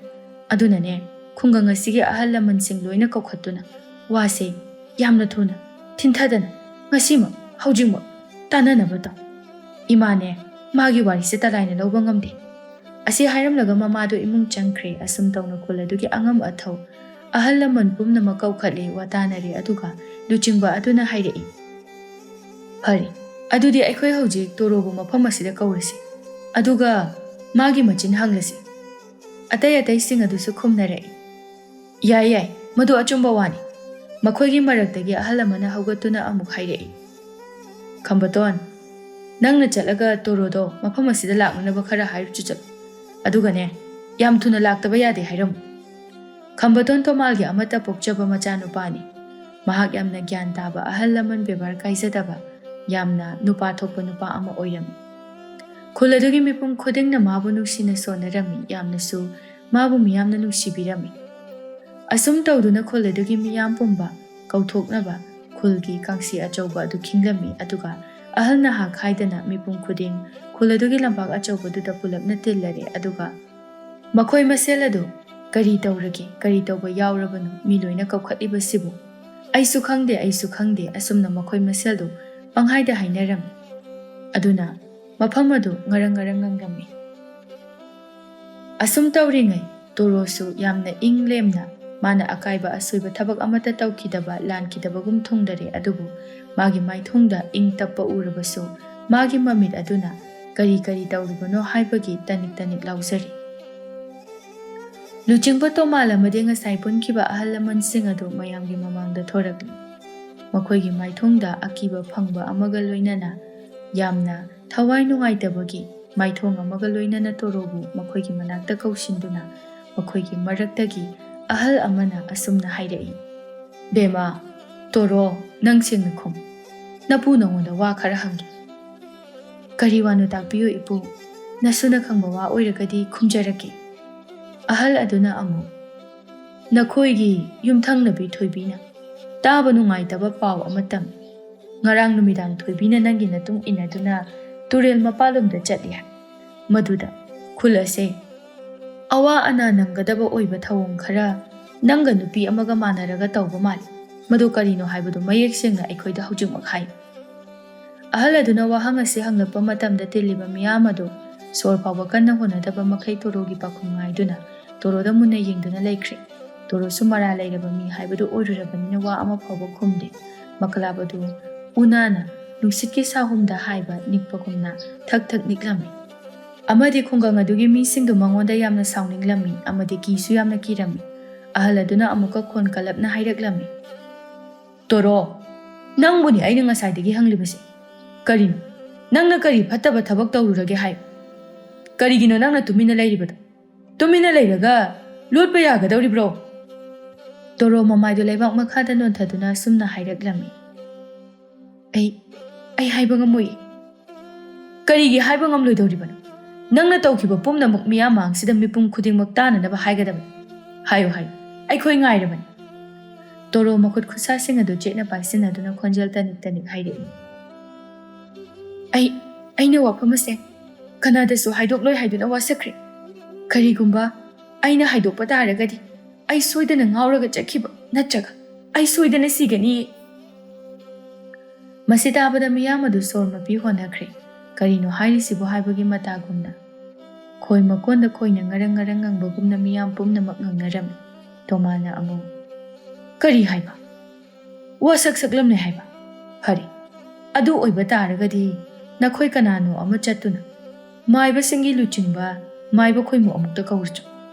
ꯑꯗꯨꯅꯅꯦ, ꯈꯨꯡꯒꯪ ꯑꯁꯤꯒꯤ ꯑꯍꯜ ꯂꯃꯟꯁꯤꯡ ꯂꯣꯏꯅ ꯀꯧꯈꯠꯇꯨꯅ ꯋꯥꯁꯦ ꯌꯥꯝꯅ ꯊꯨꯅ, ꯊꯤꯟꯊꯗꯅ, ꯉꯁꯤꯃꯛ, ꯍꯧꯖꯤꯛꯃꯛ ꯇꯥꯟꯅꯅꯕ ꯇꯧ꯫ ꯏꯃꯥꯅꯦ, ꯃꯥꯒꯤ ꯋꯥꯔꯤꯁꯦ ꯇꯔꯥꯏꯅ ꯂꯧꯕ ꯉꯝꯗꯦ꯫ ꯑꯁꯤ ꯍꯥꯏꯔꯝꯂꯒ ꯃꯃꯥꯗꯨ ꯏꯃꯨꯡ ꯆꯪꯈ꯭ꯔꯦ꯫ ꯑꯁꯨꯝ ꯇꯧꯅ ꯈꯨꯜ ꯑꯗꯨꯒꯤ ꯑꯉꯝ ꯑꯊꯧ ꯑꯍꯜ ꯂꯃꯟ ꯄꯨꯝꯅꯃꯛ ꯀꯧꯈꯠꯂꯦ, ꯋꯥ ꯇꯥꯅꯔꯦ, ꯑꯗꯨꯒ ꯂꯨꯆꯤꯡꯕ ꯑꯗꯨꯅ ꯍꯥꯏꯔꯛꯏ, "ꯐꯔꯦ, ꯑꯗꯨꯗꯤ ꯑꯩꯈꯣꯏ ꯍꯧꯖꯤꯛ ꯇꯣꯔꯣꯕꯨ ꯃꯐꯝ ꯑꯁꯤꯗ ꯀꯧꯔꯁꯤ, ꯑꯗꯨꯒ ꯃꯥꯒꯤ ꯃꯆꯤꯟ ꯍꯪꯂꯁꯤ꯫" ꯑꯇꯩ ꯑꯇꯩꯁꯤꯡ ꯑꯗꯨꯁꯨ ꯈꯨꯝꯅꯔꯛꯏ, "ꯌꯥꯏ, ꯌꯥꯏ, ꯃꯗꯨ ꯑꯆꯨꯝꯕ ꯋꯥꯅꯤ꯫" ꯃꯈꯣꯏꯒꯤ ꯃꯔꯛꯇꯒꯤ ꯑꯍꯜ ꯑꯃꯅ ꯍꯧꯒꯠꯇꯨꯅ ꯑꯃꯨꯛ ꯍꯥꯏꯔꯛꯏ, "ꯈꯝꯕꯇꯣꯟ, ꯅꯪꯅ ꯆꯠꯂꯒ ꯇꯣꯔꯣꯗꯣ ꯃꯐꯝ ꯑꯁꯤꯗ ꯂꯥꯛꯅꯅꯕ ꯈꯔ ꯍꯥꯏꯔꯨꯆꯣ ꯆꯠꯂꯨ꯫ ꯑꯗꯨꯒꯅꯦ, ꯌꯥꯝ ꯊꯨꯅ ꯂꯥꯛꯇꯕ ꯌꯥꯗꯦ ꯍꯥꯏꯔꯝꯃꯨ꯫" ꯈꯝꯕꯇꯣꯟ ꯇꯣꯃꯥꯜꯒꯤ ꯑꯃꯠꯇ ꯄꯣꯛꯆꯕ ꯃꯆꯥꯅꯨꯄꯥꯅꯤ꯫ ꯃꯍꯥꯛ ꯌꯥꯝꯅ ꯒ꯭ꯌꯥꯟ ꯇꯥꯕ, ꯑꯍꯜ ꯂꯃꯟ ꯕꯦꯕꯥꯔ ꯀꯥꯏꯖꯗꯕ, ꯌꯥꯝꯅ ꯅꯨꯄꯥ ꯊꯣꯛꯄ ꯅꯨꯄꯥ ꯑꯃ ꯑꯣꯏꯔꯝꯃꯤ꯫ ꯈꯨꯜ ꯑꯗꯨꯒꯤ ꯃꯤꯄꯨꯝ ꯈꯨꯗꯤꯡꯅ ꯃꯥꯕꯨ ꯅꯨꯡꯁꯤꯅ ꯁꯣꯟꯅꯔꯝꯃꯤ, ꯌꯥꯝꯅꯁꯨ ꯃꯥꯕꯨ ꯃꯤꯌꯥꯝꯅ ꯅꯨꯡꯁꯤꯕꯤꯔꯝꯃꯤ꯫ ꯑꯁꯨꯝ ꯇꯧꯗꯨꯅ ꯈꯨꯜ ꯑꯗꯨꯒꯤ ꯃꯤꯌꯥꯝ ꯄꯨꯝꯕ ꯀꯧꯊꯣꯛꯅꯕ ꯈꯨꯜꯒꯤ ꯀꯥꯡꯁꯤ ꯑꯆꯧꯕ ꯑꯗꯨ ꯈꯤꯡꯂꯝꯃꯤ, ꯑꯗꯨꯒ ꯑꯍꯜ ꯅꯍꯥ ꯈꯥꯏꯗꯅ ꯃꯤꯄꯨꯝ ꯈꯨꯗꯤꯡ ꯈꯨꯜ ꯑꯗꯨꯒꯤ ꯂꯝꯄꯥꯛ ꯑꯆꯧꯕꯗꯨꯗ ꯄꯨꯂꯞꯅ ꯇꯤꯜꯂꯔꯦ꯫ ꯑꯗꯨꯒ ꯃꯈꯣꯏ ꯃꯁꯦꯜ ꯑꯗꯨ, "ꯀꯔꯤ ꯇꯧꯔꯒꯦ? ꯀꯔꯤ ꯇꯧꯕ ꯌꯥꯎꯔꯕꯅꯣ? ꯃꯤ ꯂꯣꯏꯅ ꯀꯧꯈꯠꯂꯤꯕꯁꯤꯕꯨ?" "ꯑꯩꯁꯨ ꯈꯪꯗꯦ, ꯑꯩꯁꯨ ꯈꯪꯗꯦ꯫" ꯑꯁꯨꯝꯅ ꯃꯈꯣꯏ ꯃꯁꯦꯜꯗꯨ ꯄꯪꯍꯥꯏꯗ ꯍꯥꯏꯅꯔꯝꯃꯤ꯫ ꯑꯗꯨꯅ ꯃꯐꯝ ꯑꯗꯨ ꯉꯔꯪ ꯉꯔꯪ ꯉꯪꯂꯝꯃꯤ꯫ ꯑꯁꯨꯝ ꯇꯧꯔꯤꯉꯩ ꯇꯣꯔꯣꯁꯨ ꯌꯥꯝꯅ ꯏꯪ ꯂꯦꯝꯅ, ꯃꯥꯅ ꯑꯀꯥꯏꯕ ꯑꯁꯣꯏꯕ ꯊꯕꯛ ꯑꯃꯠꯇ ꯇꯧꯈꯤꯗꯕ, ꯂꯥꯟꯈꯤꯗꯕꯒꯨꯝ ꯊꯨꯡꯗꯔꯦ꯫ ꯑꯗꯨꯕꯨ ꯃꯥꯒꯤ ꯃꯥꯏꯊꯣꯡꯗ ꯏꯪ ꯇꯞꯄ ꯎꯔꯕꯁꯨ ꯃꯥꯒꯤ ꯃꯃꯤꯠ ꯑꯗꯨꯅ ꯀꯔꯤ ꯀꯔꯤ ꯇꯧꯔꯤꯕꯅꯣ ꯍꯥꯏꯕꯒꯤ ꯇꯅꯤꯛ ꯇꯅꯤꯛ ꯂꯥꯎꯖꯔꯤ꯫ ꯂꯨꯆꯤꯡꯕ ꯇꯣꯃꯥꯜ ꯑꯃꯗꯤ ꯉꯁꯥꯏ ꯄꯨꯟꯈꯤꯕ ꯑꯍꯜ ꯂꯃꯟꯁꯤꯡ ꯑꯗꯨ ꯃꯌꯥꯝꯒꯤ ꯃꯃꯥꯡꯗ ꯊꯣꯔꯛꯂꯤ꯫ ꯃꯈꯣꯏꯒꯤ ꯃꯥꯏꯊꯣꯡꯗ ꯑꯀꯤꯕ ꯐꯪꯕ ꯑꯃꯒ ꯂꯣꯏꯅꯅ ꯌꯥꯝꯅ ꯊꯋꯥꯏ ꯅꯨꯡꯉꯥꯏꯇꯕꯒꯤ ꯃꯥꯏꯊꯣꯡ ꯑꯃꯒ ꯂꯣꯏꯅꯅ ꯇꯣꯔꯣꯕꯨ ꯃꯈꯣꯏꯒꯤ ꯃꯅꯥꯛꯇ ꯀꯧꯁꯤꯟꯗꯨꯅ ꯃꯈꯣꯏꯒꯤ ꯃꯔꯛꯇꯒꯤ ꯑꯍꯜ ꯑꯃꯅ ꯑꯁꯨꯝꯅ ꯍꯥꯏꯔꯛꯏ, "ꯕꯦꯝꯃ, ꯇꯣꯔꯣ, ꯅꯪ ꯁꯦꯡꯅ ꯈꯨꯝ꯫ ꯅꯄꯨ ꯅꯉꯣꯟꯗ ꯋꯥ ꯈꯔ ꯍꯪꯒꯦ꯫" "ꯀꯔꯤ ꯋꯥꯅꯣ ꯇꯥꯛꯄꯤꯌꯨ ꯏꯄꯨ, ꯅꯁꯨꯅ ꯈꯪꯕ ꯋꯥ ꯑꯣꯏꯔꯒꯗꯤ ꯈꯨꯝꯖꯔꯛꯀꯦ꯫" ꯑꯍꯜ ꯑꯗꯨꯅ ꯑꯃꯨꯛ, "ꯅꯈꯣꯏꯒꯤ ꯌꯨꯝꯊꯪꯅꯕꯤ ꯊꯣꯏꯕꯤꯅ ꯇꯥꯕ ꯅꯨꯡꯉꯥꯏꯇꯕ ꯄꯥꯎ ꯑꯃ ꯇꯝꯃꯤ꯫ ꯉꯔꯥꯡ ꯅꯨꯃꯤꯗꯥꯡ ꯊꯣꯏꯕꯤꯅ ꯅꯪꯒꯤ ꯅꯇꯨꯡ ꯏꯟꯅꯗꯨꯅ ꯇꯨꯔꯦꯜ ꯃꯄꯥꯜꯂꯣꯝꯗ ꯆꯠꯂꯤ ꯍꯥꯏ꯫ ꯃꯗꯨꯗ ꯈꯨꯜ ꯑꯁꯦ ꯑꯋꯥ ꯑꯅꯥ ꯅꯪꯒꯗꯕ ꯑꯣꯏꯕ ꯊꯧꯑꯣꯡ ꯈꯔ ꯅꯪꯒ ꯅꯨꯄꯤ ꯑꯃꯒ ꯃꯥꯟꯅꯔꯒ ꯇꯧꯕ ꯃꯥꯜꯂꯤ꯫ ꯃꯗꯨ ꯀꯔꯤꯅꯣ ꯍꯥꯏꯕꯗꯨ ꯃꯌꯦꯛ ꯁꯦꯡꯅ ꯑꯩꯈꯣꯏꯗ ꯍꯧꯖꯤꯛꯃꯛ ꯍꯥꯏꯌꯨ꯫" ꯑꯍꯜ ꯑꯗꯨꯅ ꯋꯥꯍꯪ ꯑꯁꯤ ꯍꯪꯂꯛꯄ ꯃꯇꯝꯗ ꯇꯤꯜꯂꯤꯕ ꯃꯤꯌꯥꯝ ꯑꯗꯨ ꯁꯣꯔ ꯐꯥꯎꯕ ꯀꯟꯅ ꯍꯣꯠꯅꯗꯕ ꯃꯈꯩ ꯇꯣꯔꯣꯒꯤ ꯄꯥꯎꯈꯨꯝ ꯉꯥꯏꯗꯨꯅ ꯇꯣꯔꯣꯗ ꯃꯨꯟꯅ ꯌꯦꯡꯗꯨꯅ ꯂꯩꯈ꯭ꯔꯦ꯫ ꯇꯣꯔꯣꯁꯨ ꯃꯔꯥꯜ ꯂꯩꯔꯕ ꯃꯤ ꯍꯥꯏꯕꯗꯨ ꯑꯣꯏꯔꯨꯔꯕꯅꯤꯅ ꯋꯥ ꯑꯃ ꯐꯥꯎꯕ ꯈꯨꯝꯗꯦ꯫ ꯃꯀꯂꯥꯞ ꯑꯗꯨ ꯎꯅꯥꯅ ꯅꯨꯡꯁꯤꯠꯀꯤ ꯁꯥꯍꯨꯝꯗ ꯍꯥꯏꯕ ꯅꯤꯛꯄꯒꯨꯝꯅ ꯊꯛ ꯊꯛ ꯅꯤꯛꯂꯝꯃꯤ꯫ ꯑꯃꯗꯤ ꯈꯨꯡꯒꯪ ꯑꯗꯨꯒꯤ ꯃꯤꯁꯤꯡꯗꯨ ꯃꯉꯣꯟꯗ ꯌꯥꯝꯅ ꯁꯥꯎꯅꯤꯡꯂꯝꯃꯤ ꯑꯃꯗꯤ ꯀꯤꯁꯨ ꯌꯥꯝꯅ ꯀꯤꯔꯝꯃꯤ꯫ ꯑꯍꯜ ꯑꯗꯨꯅ ꯑꯃꯨꯛꯀ ꯈꯣꯟ ꯀꯜꯂꯞꯅ ꯍꯥꯏꯔꯛꯂꯝꯃꯤ, "ꯇꯣꯔꯣ, ꯅꯪꯕꯨꯅꯤ ꯑꯩꯅ ꯉꯁꯥꯏꯗꯒꯤ ꯍꯪꯂꯤꯕꯁꯦ꯫ ꯀꯔꯤꯅꯣ? ꯅꯪꯅ ꯀꯔꯤ ꯐꯠꯇꯕ ꯊꯕꯛ ꯇꯧꯔꯨꯔꯒꯦ ꯍꯥꯏ? ꯀꯔꯤꯒꯤꯅꯣ ꯅꯪꯅ ꯇꯨꯃꯤꯟꯅ ꯂꯩꯔꯤꯕꯗꯣ? ꯇꯨꯃꯤꯟꯅ ꯂꯩꯔꯒ ꯂꯣꯠꯄ ꯌꯥꯒꯗꯧꯔꯤꯕ꯭ꯔꯣ?" ꯇꯣꯔꯣ ꯃꯃꯥꯏꯗꯨ ꯂꯩꯕꯥꯛ ꯃꯈꯥꯗ ꯅꯣꯟꯊꯗꯨꯅ ꯑꯁꯨꯝꯅ ꯍꯥꯏꯔꯛꯂꯝꯃꯤ, "ꯑꯩ, ꯑꯩ ꯍꯥꯏꯕ ꯉꯝꯃꯣꯏ꯫" "ꯀꯔꯤꯒꯤ ꯍꯥꯏꯕ ꯉꯝꯂꯣꯏꯗꯧꯔꯤꯕꯅꯣ? ꯅꯪꯅ ꯇꯧꯈꯤꯕ ꯄꯨꯝꯅꯃꯛ ꯃꯤꯌꯥꯝ ꯃꯥꯡꯁꯤꯗ ꯃꯤꯄꯨꯝ ꯈꯨꯗꯤꯡꯃꯛ ꯇꯥꯅꯅꯕ ꯍꯥꯏꯒꯗꯕꯅꯤ꯫ ꯍꯥꯏꯌꯨ, ꯍꯥꯏꯌꯨ, ꯑꯩꯈꯣꯏ ꯉꯥꯏꯔꯕꯅꯤ꯫" ꯇꯣꯔꯣ ꯃꯈꯨꯠ ꯈꯨꯠꯁꯥꯁꯤꯡ ꯑꯗꯨ ꯆꯦꯠꯅ ꯄꯥꯏꯁꯤꯟꯅꯗꯨꯅ ꯈꯣꯟꯖꯦꯜ ꯇꯅꯤꯛ ꯇꯅꯤꯛ ꯍꯥꯏꯔꯛꯏ, "ꯑꯩ, ꯑꯩꯅ ꯋꯥꯐꯝ ꯑꯁꯦ ꯀꯅꯥꯗꯁꯨ ꯍꯥꯏꯗꯣꯛꯂꯣꯏ ꯍꯥꯏꯗꯨꯅ ꯋꯥꯁꯛꯈ꯭ꯔꯦ꯫ ꯀꯔꯤꯒꯨꯝꯕ ꯑꯩꯅ ꯍꯥꯏꯗꯣꯛꯄ ꯇꯥꯔꯒꯗꯤ ꯑꯩ ꯁꯣꯏꯗꯅ ꯉꯥꯎꯔꯒ ꯆꯠꯈꯤꯕ ꯅꯠꯇ꯭ꯔꯒ ꯑꯩ ꯁꯣꯏꯗꯅ ꯁꯤꯒꯅꯤ꯫" ꯃꯁꯤ ꯇꯥꯕꯗ ꯃꯤꯌꯥꯝ ꯑꯗꯨ ꯁꯣꯔ ꯃꯄꯤ ꯍꯣꯟꯅꯈ꯭ꯔꯦ꯫ ꯀꯔꯤꯅꯣ ꯍꯥꯏꯔꯤꯁꯤꯕꯨ ꯍꯥꯏꯕꯒꯤ ꯃꯇꯥꯒꯨꯝꯅ꯫ ꯈꯣꯏ ꯃꯀꯣꯟꯗ ꯈꯣꯏꯅ ꯉꯔꯪ ꯉꯔꯪ ꯉꯪꯕꯒꯨꯝꯅ ꯃꯤꯌꯥꯝ ꯄꯨꯝꯅꯃꯛ ꯉꯪꯅꯔꯝꯃꯤ꯫ ꯇꯣꯃꯥꯅ ꯑꯃꯨꯛ, "ꯀꯔꯤ ꯍꯥꯏꯕ? ꯋꯥꯁꯛ ꯁꯛꯂꯝꯂꯦ ꯍꯥꯏꯕ? ꯐꯔꯦ, ꯑꯗꯨ ꯑꯣꯏꯕ ꯇꯥꯔꯒꯗꯤ ꯅꯈꯣꯏ ꯀꯅꯥꯅꯣ ꯑꯃ ꯆꯠꯇꯨꯅ ꯃꯥꯏꯕꯁꯤꯡꯒꯤ ꯂꯨꯆꯤꯡꯕ ꯃꯥꯏꯕ ꯈꯣꯏꯃꯨ ꯑꯃꯨꯛꯇ ꯀꯧꯔꯨꯆꯣ꯫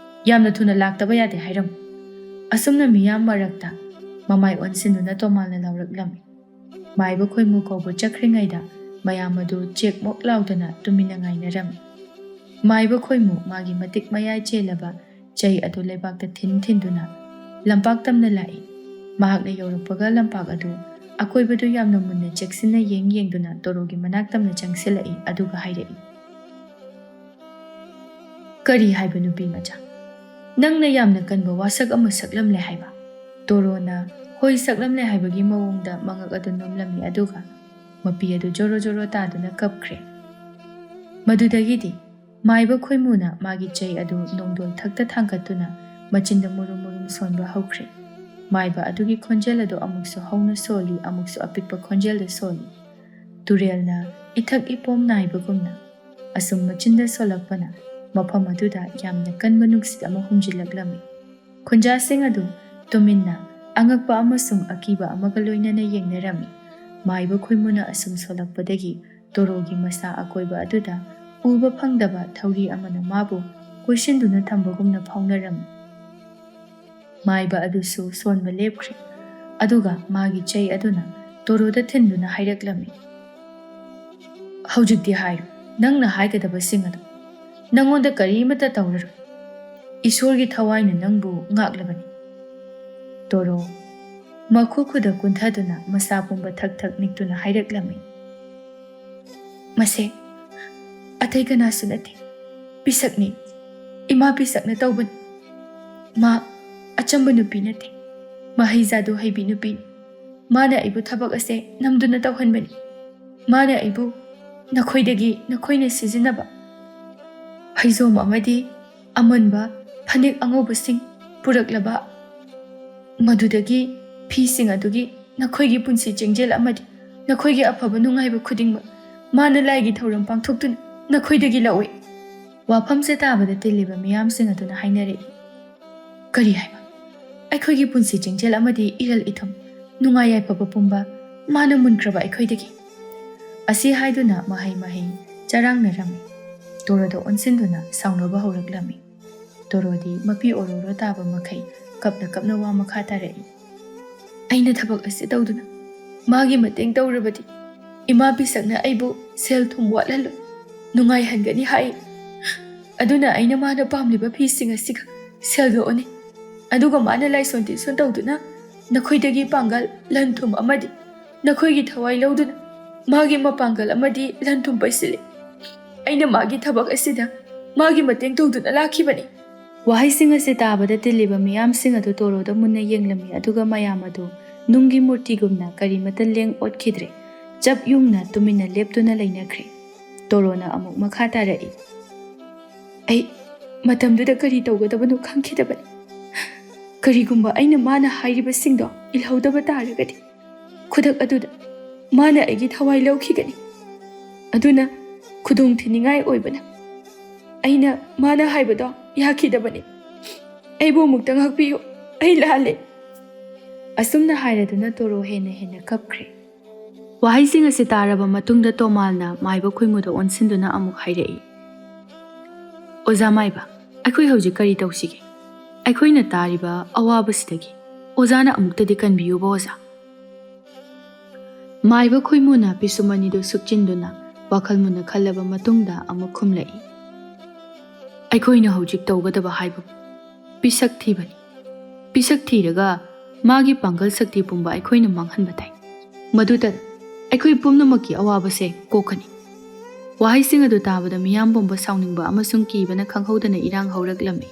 ꯌꯥꯝꯅ ꯊꯨꯅ ꯂꯥꯛꯇꯕ ꯌꯥꯗꯦ ꯍꯥꯏꯔꯝꯃꯨ꯫" ꯑꯁꯨꯝꯅ ꯃꯤꯌꯥꯝ ꯃꯔꯛꯇ ꯃꯃꯥꯏ ꯑꯣꯟꯁꯤꯟꯗꯨꯅ ꯇꯣꯃꯥꯅ ꯂꯥꯎꯔꯛꯂꯝꯃꯤ꯫ ꯃꯥꯏꯕ ꯈꯣꯏꯃꯨ ꯀꯧꯕ ꯆꯠꯈ꯭ꯔꯤꯉꯩꯗ ꯃꯌꯥꯝ ꯑꯗꯨ ꯆꯦꯛ ꯃꯣꯛ ꯂꯥꯎꯗꯅ ꯇꯨꯃꯤꯟꯅ ꯉꯥꯏꯅꯔꯝꯃꯤ꯫ ꯃꯥꯏꯕ ꯈꯣꯏꯃꯨ ꯃꯥꯒꯤ ꯃꯇꯤꯛ ꯃꯌꯥꯏ ꯆꯦꯜꯂꯕ ꯆꯩ ꯑꯗꯨ ꯂꯩꯕꯥꯛꯇ ꯊꯤꯟ ꯊꯤꯟꯗꯨꯅ ꯂꯝꯄꯥꯛ ꯇꯝꯅ ꯂꯥꯛꯏ꯫ ꯃꯍꯥꯛꯅ ꯌꯧꯔꯛꯄꯒ ꯂꯝꯄꯥꯛ ꯑꯗꯨ ꯑꯀꯣꯏꯕꯗꯨ ꯌꯥꯝꯅ ꯃꯨꯟꯅ ꯆꯦꯛꯁꯤꯟꯅ ꯌꯦꯡ ꯌꯦꯡꯗꯨꯅ ꯇꯣꯔꯣꯒꯤ ꯃꯅꯥꯛ ꯇꯝꯅ ꯆꯪꯁꯤꯜꯂꯛꯏ, ꯑꯗꯨꯒ ꯍꯥꯏꯔꯛꯏ, "ꯀꯔꯤ ꯍꯥꯏꯕ, ꯅꯨꯄꯤ ꯃꯆꯥ? ꯅꯪꯅ ꯌꯥꯝꯅ ꯀꯟꯕ ꯋꯥꯁꯛ ꯑꯃ ꯁꯛꯂꯝꯂꯦ ꯍꯥꯏꯕ?" ꯇꯣꯔꯣꯅ ꯍꯣꯏ ꯁꯛꯂꯝꯂꯦ ꯍꯥꯏꯕꯒꯤ ꯃꯑꯣꯡꯗ ꯃꯉꯛ ꯑꯗꯨ ꯅꯣꯝꯂꯝꯃꯤ, ꯑꯗꯨꯒ ꯃꯄꯤ ꯑꯗꯨ ꯖꯣꯔꯣ ꯖꯣꯔꯣ ꯇꯥꯗꯨꯅ ꯀꯞꯈ꯭ꯔꯦ꯫ ꯃꯗꯨꯗꯒꯤꯗꯤ ꯃꯥꯏꯕ ꯈꯣꯏꯃꯨꯅ ꯃꯥꯒꯤ ꯆꯩ ꯑꯗꯨ ꯅꯣꯡꯗꯣꯜ ꯊꯛꯇ ꯊꯥꯡꯒꯠꯇꯨꯅ ꯃꯆꯤꯟꯗ ꯃꯨꯔꯨꯝ ꯃꯨꯔꯨꯝ ꯁꯣꯟꯕ ꯍꯧꯈ꯭ꯔꯦ꯫ ꯃꯥꯏꯕ ꯑꯗꯨꯒꯤ ꯈꯣꯟꯖꯦꯜ ꯑꯗꯨ ꯑꯃꯨꯛꯁꯨ ꯍꯧꯅ ꯁꯣꯜꯂꯤ, ꯑꯃꯨꯛꯁꯨ ꯑꯄꯤꯛꯄ ꯈꯣꯟꯖꯦꯜꯗ ꯁꯣꯜꯂꯤ꯫ ꯇꯨꯔꯦꯜꯅ ꯏꯊꯛ ꯏꯄꯣꯝ ꯅꯥꯏꯕꯒꯨꯝꯅ ꯑꯁꯨꯝ ꯃꯆꯤꯟꯗ ꯁꯣꯜꯂꯛꯄꯅ ꯃꯐꯝ ꯑꯗꯨꯗ ꯌꯥꯝꯅ ꯀꯟꯕ ꯅꯨꯡꯁꯤꯠ ꯑꯃ ꯍꯨꯝꯖꯤꯜꯂꯛꯂꯝꯃꯤ꯫ ꯈꯨꯟꯖꯥꯁꯤꯡ ꯑꯗꯨ ꯇꯨꯃꯤꯟꯅ ꯑꯉꯛꯄ ꯑꯃꯁꯨꯡ ꯑꯀꯤꯕ ꯑꯃꯒ ꯂꯣꯏꯅꯅ ꯌꯦꯡꯅꯔꯝꯃꯤ꯫ ꯃꯥꯏꯕ ꯈꯣꯏꯃꯨꯅ ꯑꯁꯨꯝ ꯁꯣꯜꯂꯛꯄꯗꯒꯤ ꯇꯣꯔꯣꯒꯤ ꯃꯁꯥ ꯑꯀꯣꯏꯕ ꯑꯗꯨꯗ ꯎꯕ ꯐꯪꯗꯕ ꯊꯧꯔꯤ ꯑꯃꯅ ꯃꯥꯕꯨ ꯀꯣꯏꯁꯤꯟꯗꯨꯅ ꯊꯝꯕꯒꯨꯝꯅ ꯐꯥꯎꯅꯔꯝꯃꯤ꯫ ꯃꯥꯏꯕ ꯑꯗꯨꯁꯨ ꯁꯣꯟꯕ ꯂꯦꯞꯈ꯭ꯔꯦ, ꯑꯗꯨꯒ ꯃꯥꯒꯤ ꯆꯩ ꯑꯗꯨꯅ ꯇꯣꯔꯣꯗ ꯊꯤꯟꯗꯨꯅ ꯍꯥꯏꯔꯛꯂꯝꯃꯤ, "ꯍꯧꯖꯤꯛꯇꯤ ꯍꯥꯏꯌꯨ, ꯅꯪꯅ ꯍꯥꯏꯒꯗꯕꯁꯤꯡ ꯑꯗꯨ꯫ ꯅꯪꯉꯣꯟꯗ ꯀꯔꯤꯃꯠꯇ ꯇꯧꯔꯔꯣꯏ꯫ ꯏꯁꯣꯔꯒꯤ ꯊꯋꯥꯏꯅ ꯅꯪꯕꯨ ꯉꯥꯛꯂꯕꯅꯤ꯫" ꯇꯣꯔꯣ ꯃꯈꯨ ꯈꯨꯗ ꯀꯨꯟꯊꯗꯨꯅ ꯃꯁꯥ ꯄꯨꯝꯕ ꯊꯛ ꯊꯛ ꯅꯤꯛꯇꯨꯅ ꯍꯥꯏꯔꯛꯂꯝꯃꯤ, "ꯃꯁꯦ ꯑꯇꯩ ꯀꯅꯥꯁꯨ ꯅꯠꯇꯦ, ꯄꯤꯁꯛꯅꯤ꯫ ꯏꯃꯥ ꯄꯤꯁꯛꯅ ꯇꯧꯕꯅꯤ꯫ ꯃꯥ ꯑꯆꯝꯕ ꯅꯨꯄꯤ ꯅꯠꯇꯦ, ꯃꯍꯩ ꯖꯥꯗꯨ ꯍꯩꯕꯤ ꯅꯨꯄꯤꯅꯤ꯫ ꯃꯥꯅ ꯑꯩꯕꯨ ꯊꯕꯛ ꯑꯁꯦ ꯅꯝꯗꯨꯅ ꯇꯧꯍꯟꯕꯅꯤ꯫ ꯃꯥꯅ ꯑꯩꯕꯨ ꯅꯈꯣꯏꯗꯒꯤ ꯅꯈꯣꯏꯅ ꯁꯤꯖꯤꯟꯅꯕ ꯐꯩꯖꯣꯝ ꯑꯃꯗꯤ ꯑꯃꯟꯕ ꯐꯅꯦꯛ ꯑꯉꯧꯕꯁꯤꯡ ꯄꯨꯔꯛꯂꯕ, ꯃꯗꯨꯗꯒꯤ ꯐꯤꯁꯤꯡ ꯑꯗꯨꯒꯤ ꯅꯈꯣꯏꯒꯤ ꯄꯨꯟꯁꯤ ꯆꯦꯡꯖꯦꯜ ꯑꯃꯗꯤ ꯅꯈꯣꯏꯒꯤ ꯑꯐꯕ ꯅꯨꯡꯉꯥꯏꯕ ꯈꯨꯗꯤꯡꯃꯛ ꯃꯥꯅ ꯂꯥꯏꯒꯤ ꯊꯧꯔꯝ ꯄꯥꯡꯊꯣꯛꯇꯨꯅ ꯅꯈꯣꯏꯗꯒꯤ ꯂꯧꯏ꯫" ꯋꯥꯐꯝꯁꯦ ꯇꯥꯕꯗ ꯇꯤꯜꯂꯤꯕ ꯃꯤꯌꯥꯝꯁꯤꯡ ꯑꯗꯨꯅ ꯍꯥꯏꯅꯔꯛꯏ, "ꯀꯔꯤ ꯍꯥꯏꯕ? ꯑꯩꯈꯣꯏꯒꯤ ꯄꯨꯟꯁꯤ ꯆꯦꯡꯖꯦꯜ ꯑꯃꯗꯤ ꯏꯔꯜ ꯏꯊꯨꯝ, ꯅꯨꯡꯉꯥꯏ ꯌꯥꯏꯐꯕ ꯄꯨꯝꯕ ꯃꯥꯅ ꯃꯨꯟꯈ꯭ꯔꯕ ꯑꯩꯈꯣꯏꯗꯒꯤ?" ꯑꯁꯤ ꯍꯥꯏꯗꯨꯅ ꯃꯍꯩ ꯃꯍꯩ ꯆꯔꯥꯡꯅꯔꯝꯃꯤ꯫ ꯇꯣꯔꯣꯗ ꯑꯣꯟꯁꯤꯟꯗꯨꯅ ꯁꯥꯎꯅꯕ ꯍꯧꯔꯛꯂꯝꯃꯤ꯫ ꯇꯣꯔꯣꯗꯤ ꯃꯄꯤ ꯑꯣꯔꯣꯔꯣ ꯇꯥꯕ ꯃꯈꯩ ꯀꯞꯅ ꯀꯞꯅ ꯋꯥ ꯃꯈꯥ ꯇꯥꯔꯛꯏ, "ꯑꯩꯅ ꯊꯕꯛ ꯑꯁꯤ ꯇꯧꯗꯨꯅ ꯃꯥꯒꯤ ꯃꯇꯦꯡ ꯇꯧꯔꯕꯗꯤ ꯏꯃꯥ ꯄꯤꯁꯛꯅ ꯑꯩꯕꯨ ꯁꯦꯜ ꯊꯨꯝ ꯋꯥꯠꯍꯜꯂꯣꯏ, ꯅꯨꯡꯉꯥꯏꯍꯟꯒꯅꯤ ꯍꯥꯏ꯫ ꯑꯗꯨꯅ ꯑꯩꯅ ꯃꯥꯅ ꯄꯥꯝꯂꯤꯕ ꯐꯤꯁꯤꯡ ꯑꯁꯤꯒ ꯁꯦꯜꯗꯣꯛꯑꯅꯤ꯫ ꯑꯗꯨꯒ ꯃꯥꯅ ꯂꯥꯏꯁꯣꯟ ꯇꯤꯟꯁꯣꯟ ꯇꯧꯗꯨꯅ ꯅꯈꯣꯏꯗꯒꯤ ꯄꯥꯡꯒꯜ, ꯂꯟ ꯊꯨꯝ ꯑꯃꯗꯤ ꯅꯈꯣꯏꯒꯤ ꯊꯋꯥꯏ ꯂꯧꯗꯨꯅ ꯃꯥꯒꯤ ꯃꯄꯥꯡꯒꯜ ꯑꯃꯗꯤ ꯂꯟ ꯊꯨꯝ ꯄꯩꯁꯤꯜꯂꯤ꯫ ꯑꯩꯅ ꯃꯥꯒꯤ ꯊꯕꯛ ꯑꯁꯤꯗ ꯃꯥꯒꯤ ꯃꯇꯦꯡ ꯇꯧꯗꯨꯅ ꯂꯥꯛꯈꯤꯕꯅꯤ꯫ ꯋꯥꯍꯩꯁꯤꯡ ꯑꯁꯤ ꯇꯥꯕꯗ ꯇꯤꯜꯂꯤꯕ ꯃꯤꯌꯥꯝꯁꯤꯡ ꯑꯗꯨ ꯇꯣꯔꯣꯗ ꯃꯨꯟꯅ ꯌꯦꯡꯂꯝꯃꯤ, ꯑꯗꯨꯒ ꯃꯌꯥꯝ ꯑꯗꯨ ꯅꯨꯡꯒꯤ ꯃꯨꯔꯇꯤꯒꯨꯝꯅ ꯀꯔꯤꯃꯠꯇ ꯂꯦꯡ ꯑꯣꯠꯈꯤꯗ꯭ꯔꯦ꯫ ꯆꯞ ꯌꯨꯡꯅ ꯇꯨꯃꯤꯟꯅ ꯂꯦꯞꯇꯨꯅ ꯂꯩꯅꯈ꯭ꯔꯦ꯫ ꯇꯣꯔꯣꯅ ꯑꯃꯨꯛ ꯃꯈꯥ ꯇꯥꯔꯛꯏ, "ꯑꯩ ꯃꯇꯝꯗꯨꯗ ꯀꯔꯤ ꯇꯧꯒꯗꯕꯅꯣ ꯈꯪꯈꯤꯗꯕꯅꯤ꯫ ꯀꯔꯤꯒꯨꯝꯕ ꯑꯩꯅ ꯃꯥꯅ ꯍꯥꯏꯔꯤꯕꯁꯤꯡꯗꯣ ꯏꯜꯍꯧꯗꯕ ꯇꯥꯔꯒꯗꯤ, ꯈꯨꯗꯛ ꯑꯗꯨꯗ ꯃꯥꯅ ꯑꯩꯒꯤ ꯊꯋꯥꯏ ꯂꯧꯈꯤꯒꯅꯤ꯫ ꯑꯗꯨꯅ ꯈꯨꯗꯣꯡ ꯊꯤꯅꯤꯡꯉꯥꯏ ꯑꯣꯏꯕꯅ ꯑꯩꯅ ꯃꯥꯅ ꯍꯥꯏꯕꯗꯣ ꯌꯥꯈꯤꯗꯕꯅꯤ꯫ ꯑꯩꯕꯨ ꯑꯃꯨꯛꯇ ꯉꯥꯛꯄꯤꯌꯨ꯫ ꯑꯩ ꯂꯥꯜꯂꯦ꯫" ꯑꯁꯨꯝꯅ ꯍꯥꯏꯔꯗꯨꯅ ꯇꯣꯔꯣ ꯍꯦꯟꯅ ꯍꯦꯟꯅ ꯀꯞꯈ꯭ꯔꯦ꯫ ꯋꯥꯍꯩꯁꯤꯡ ꯑꯁꯤ ꯇꯥꯔꯕ ꯃꯇꯨꯡꯗ ꯇꯣꯃꯥꯜꯅ ꯃꯥꯏꯕ ꯈꯣꯏꯃꯨꯗ ꯑꯣꯟꯁꯤꯟꯗꯨꯅ ꯑꯃꯨꯛ ꯍꯥꯏꯔꯛꯏ, "ꯑꯣꯖꯥ ꯃꯥꯏꯕ, ꯑꯩꯈꯣꯏ ꯍꯧꯖꯤꯛ ꯀꯔꯤ ꯇꯧꯁꯤꯒꯦ? ꯑꯩꯈꯣꯏꯅ ꯇꯥꯔꯤꯕ ꯑꯋꯥꯕꯁꯤꯗꯒꯤ ꯑꯣꯖꯥꯅ ꯑꯃꯨꯛꯇꯗꯤ ꯀꯟꯕꯤꯌꯨꯕ, ꯑꯣꯖꯥ꯫" ꯃꯥꯏꯕ ꯈꯣꯏꯃꯨꯅ ꯄꯤꯁꯨꯝ ꯑꯅꯤꯗꯨ ꯁꯨꯛꯆꯤꯟꯗꯨꯅ ꯋꯥꯈꯜ ꯃꯨꯟꯅ ꯈꯜꯂꯕ ꯃꯇꯨꯡꯗ ꯑꯃꯨꯛ ꯈꯨꯝꯂꯛꯏ, "ꯑꯩꯈꯣꯏꯅ ꯍꯧꯖꯤꯛ ꯇꯧꯒꯗꯕ ꯍꯥꯏꯕꯕꯨ ꯄꯤꯁꯛ ꯊꯤꯕꯅꯤ꯫ ꯄꯤꯁꯛ ꯊꯤꯔꯒ ꯃꯥꯒꯤ ꯄꯥꯡꯒꯜ ꯁꯛꯇꯤ ꯄꯨꯝꯕ ꯑꯩꯈꯣꯏꯅ ꯃꯥꯡꯍꯟꯕ ꯇꯥꯏ꯫ ꯃꯗꯨꯗ ꯑꯩꯈꯣꯏ ꯄꯨꯝꯅꯃꯛꯀꯤ ꯑꯋꯥꯕꯁꯦ ꯀꯣꯛꯀꯅꯤ꯫" ꯋꯥꯍꯩꯁꯤꯡ ꯑꯗꯨ ꯇꯥꯕꯗ ꯃꯤꯌꯥꯝ ꯄꯨꯝꯕ ꯁꯥꯎꯅꯤꯡꯕ ꯑꯃꯁꯨꯡ ꯀꯤꯕꯅ ꯈꯪꯍꯧꯗꯅ ꯏꯔꯥꯡ ꯍꯧꯔꯛꯂꯝꯃꯤ꯫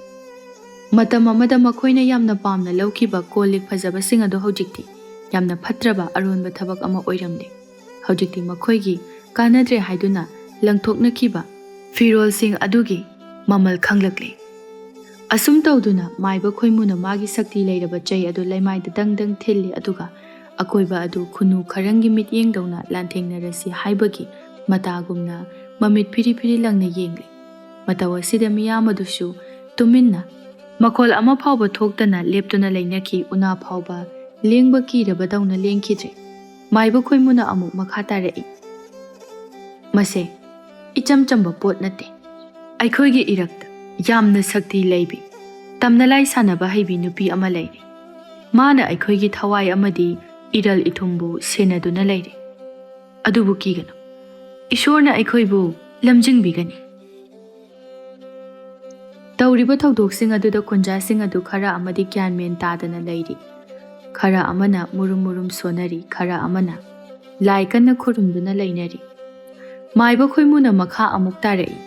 ꯃꯇꯝ ꯑꯃꯗ ꯃꯈꯣꯏꯅ ꯌꯥꯝꯅ ꯄꯥꯝꯅ ꯂꯧꯈꯤꯕ ꯀꯣꯜ ꯂꯤꯛ ꯐꯖꯕꯁꯤꯡ ꯑꯗꯨ ꯍꯧꯖꯤꯛꯇꯤ ꯌꯥꯝꯅ ꯐꯠꯇ꯭ꯔꯕ ꯑꯔꯣꯟꯕ ꯊꯕꯛ ꯑꯃ ꯑꯣꯏꯔꯝꯂꯦ꯫ ꯍꯧꯖꯤꯛꯇꯤ ꯃꯈꯣꯏꯒꯤ ꯀꯥꯟꯅꯗ꯭ꯔꯦ ꯍꯥꯏꯗꯨꯅ ꯂꯪꯊꯣꯛꯅꯈꯤꯕ ꯐꯤꯔꯣꯜꯁꯤꯡ ꯑꯗꯨꯒꯤ ꯃꯃꯜ ꯈꯪꯂꯛꯂꯦ꯫ ꯑꯁꯨꯝ ꯇꯧꯗꯨꯅ ꯃꯥꯏꯕ ꯈꯣꯏꯃꯨꯅ ꯃꯥꯒꯤ ꯁꯛꯇꯤ ꯂꯩꯔꯕ ꯆꯩ ꯑꯗꯨ ꯂꯩꯃꯥꯏꯗ ꯗꯪ ꯗꯪ ꯊꯤꯜꯂꯤ, ꯑꯗꯨꯒ ꯑꯀꯣꯏꯕ ꯑꯗꯨ ꯈꯨꯅꯨ ꯈꯔꯪꯒꯤ ꯃꯤꯠꯌꯦꯡꯗꯧꯅ ꯂꯥꯟꯊꯦꯡꯅꯔꯁꯤ ꯍꯥꯏꯕꯒꯤ ꯃꯇꯥꯒꯨꯝꯅ ꯃꯃꯤꯠ ꯐꯤꯔꯤ ꯐꯤꯔꯤ ꯂꯪꯅ ꯌꯦꯡꯂꯤ꯫ ꯃꯇꯧ ꯑꯁꯤꯗ ꯃꯤꯌꯥꯝ ꯑꯗꯨꯁꯨ ꯇꯨꯃꯤꯟꯅ, ꯃꯈꯣꯜ ꯑꯃ ꯐꯥꯎꯕ ꯊꯣꯛꯇꯅ ꯂꯦꯞꯇꯨꯅ ꯂꯩꯅꯈꯤ꯫ ꯎꯅꯥ ꯐꯥꯎꯕ ꯂꯦꯡꯕ ꯀꯤꯔꯕꯗꯧꯅ ꯂꯦꯡꯈꯤꯗ꯭ꯔꯦ꯫ ꯃꯥꯏꯕ ꯈꯣꯏꯃꯨꯅ ꯑꯃꯨꯛ ꯃꯈꯥ ꯇꯥꯔꯛꯏ, "ꯃꯁꯦ ꯏꯆꯝ ꯆꯝꯕ ꯄꯣꯠ ꯅꯠꯇꯦ꯫ ꯑꯩꯈꯣꯏꯒꯤ ꯏꯔꯛꯇ ꯌꯥꯝꯅ ꯁꯛꯇꯤ ꯂꯩꯕꯤ, ꯇꯝꯅ ꯂꯥꯏ ꯁꯥꯟꯅꯕ ꯍꯩꯕꯤ ꯅꯨꯄꯤ ꯑꯃ ꯂꯩꯔꯤ꯫ ꯃꯥꯅ ꯑꯩꯈꯣꯏꯒꯤ ꯊꯋꯥꯏ ꯑꯃꯗꯤ ꯏꯔꯜ ꯏꯊꯨꯝꯕꯨ ꯁꯦꯟꯅꯗꯨꯅ ꯂꯩꯔꯤ꯫ ꯑꯗꯨꯕꯨ ꯀꯤꯒꯅꯨ, ꯏꯁꯣꯔꯅ ꯑꯩꯈꯣꯏꯕꯨ ꯂꯝꯖꯤꯡꯕꯤꯒꯅꯤ꯫" ꯇꯧꯔꯤꯕ ꯊꯧꯗꯣꯛꯁꯤꯡ ꯑꯗꯨꯗ ꯈꯨꯟꯖꯥꯁꯤꯡ ꯑꯗꯨ ꯈꯔ ꯑꯃꯗꯤ ꯒ꯭ꯌꯥꯟ ꯃꯦꯟ ꯇꯥꯗꯅ ꯂꯩꯔꯤ, ꯈꯔ ꯑꯃꯅ ꯃꯨꯔꯨꯝ ꯃꯨꯔꯨꯝ ꯁꯣꯟꯅꯔꯤ, ꯈꯔ ꯑꯃꯅ ꯂꯥꯏ ꯀꯟꯅ ꯈꯨꯔꯨꯝꯗꯨꯅ ꯂꯩꯅꯔꯤ꯫ ꯃꯥꯏꯕ ꯈꯣꯏꯃꯨꯅ ꯃꯈꯥ ꯑꯃꯨꯛ ꯇꯥꯔꯛꯏ,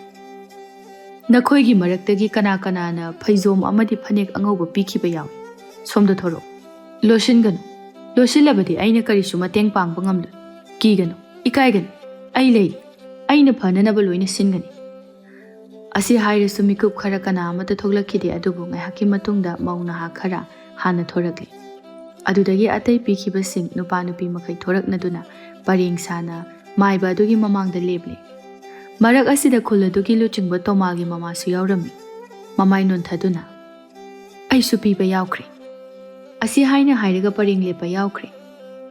"ꯅꯈꯣꯏꯒꯤ ꯃꯔꯛꯇꯒꯤ ꯀꯅꯥ ꯀꯅꯥꯅ ꯐꯩꯖꯣꯝ ꯑꯃꯗꯤ ꯐꯅꯦꯛ ꯑꯉꯧꯕ ꯄꯤꯈꯤꯕ ꯌꯥꯎꯏ? ꯁꯣꯝꯗ ꯊꯣꯔꯛꯎ꯫ ꯂꯣꯠꯁꯤꯟꯒꯅꯨ꯫ ꯂꯣꯠꯁꯤꯜꯂꯕꯗꯤ ꯑꯩꯅ ꯀꯔꯤꯁꯨ ꯃꯇꯦꯡ ꯄꯥꯡꯕ ꯉꯝꯂꯣꯏ꯫ ꯀꯤꯒꯅꯨ, ꯏꯀꯥꯏꯒꯅꯨ꯫ ꯑꯩ ꯂꯩꯔꯤ꯫ ꯑꯩꯅ ꯐꯅꯅꯕ ꯂꯣꯏꯅ ꯁꯤꯟꯒꯅꯤ"꯫ ꯑꯁꯤ ꯍꯥꯏꯔꯁꯨ ꯃꯤꯀꯨꯞ ꯈꯔ ꯀꯅꯥ ꯑꯃꯠꯇ ꯊꯣꯛꯂꯛꯈꯤꯗꯦ, ꯑꯗꯨꯕꯨ ꯉꯥꯏꯍꯥꯛꯀꯤ ꯃꯇꯨꯡꯗ ꯃꯧ ꯅꯍꯥ ꯈꯔ ꯍꯥꯟꯅ ꯊꯣꯔꯛꯂꯦ꯫ ꯑꯗꯨꯗꯒꯤ ꯑꯇꯩ ꯄꯤꯈꯤꯕꯁꯤꯡ ꯅꯨꯄꯥ ꯅꯨꯄꯤ ꯃꯈꯩ ꯊꯣꯔꯛꯅꯗꯨꯅ ꯄꯔꯦꯡ ꯁꯥꯅ ꯃꯥꯏꯕ ꯑꯗꯨꯒꯤ ꯃꯃꯥꯡꯗ ꯂꯦꯞꯂꯦ꯫ ꯃꯔꯛ ꯑꯁꯤꯗ ꯈꯨꯜ ꯑꯗꯨꯒꯤ ꯂꯨꯆꯤꯡꯕ ꯇꯣꯃꯥꯒꯤ ꯃꯃꯥꯁꯨ ꯌꯥꯎꯔꯝꯃꯤ꯫ ꯃꯃꯥꯏ ꯅꯣꯟꯊꯗꯨꯅ, "ꯑꯩꯁꯨ ꯄꯤꯕ ꯌꯥꯎꯈ꯭ꯔꯦ"꯫ ꯑꯁꯤ ꯍꯥꯏꯅ ꯍꯥꯏꯔꯒ ꯄꯔꯦꯡ ꯂꯦꯞꯄ ꯌꯥꯎꯈ꯭ꯔꯦ꯫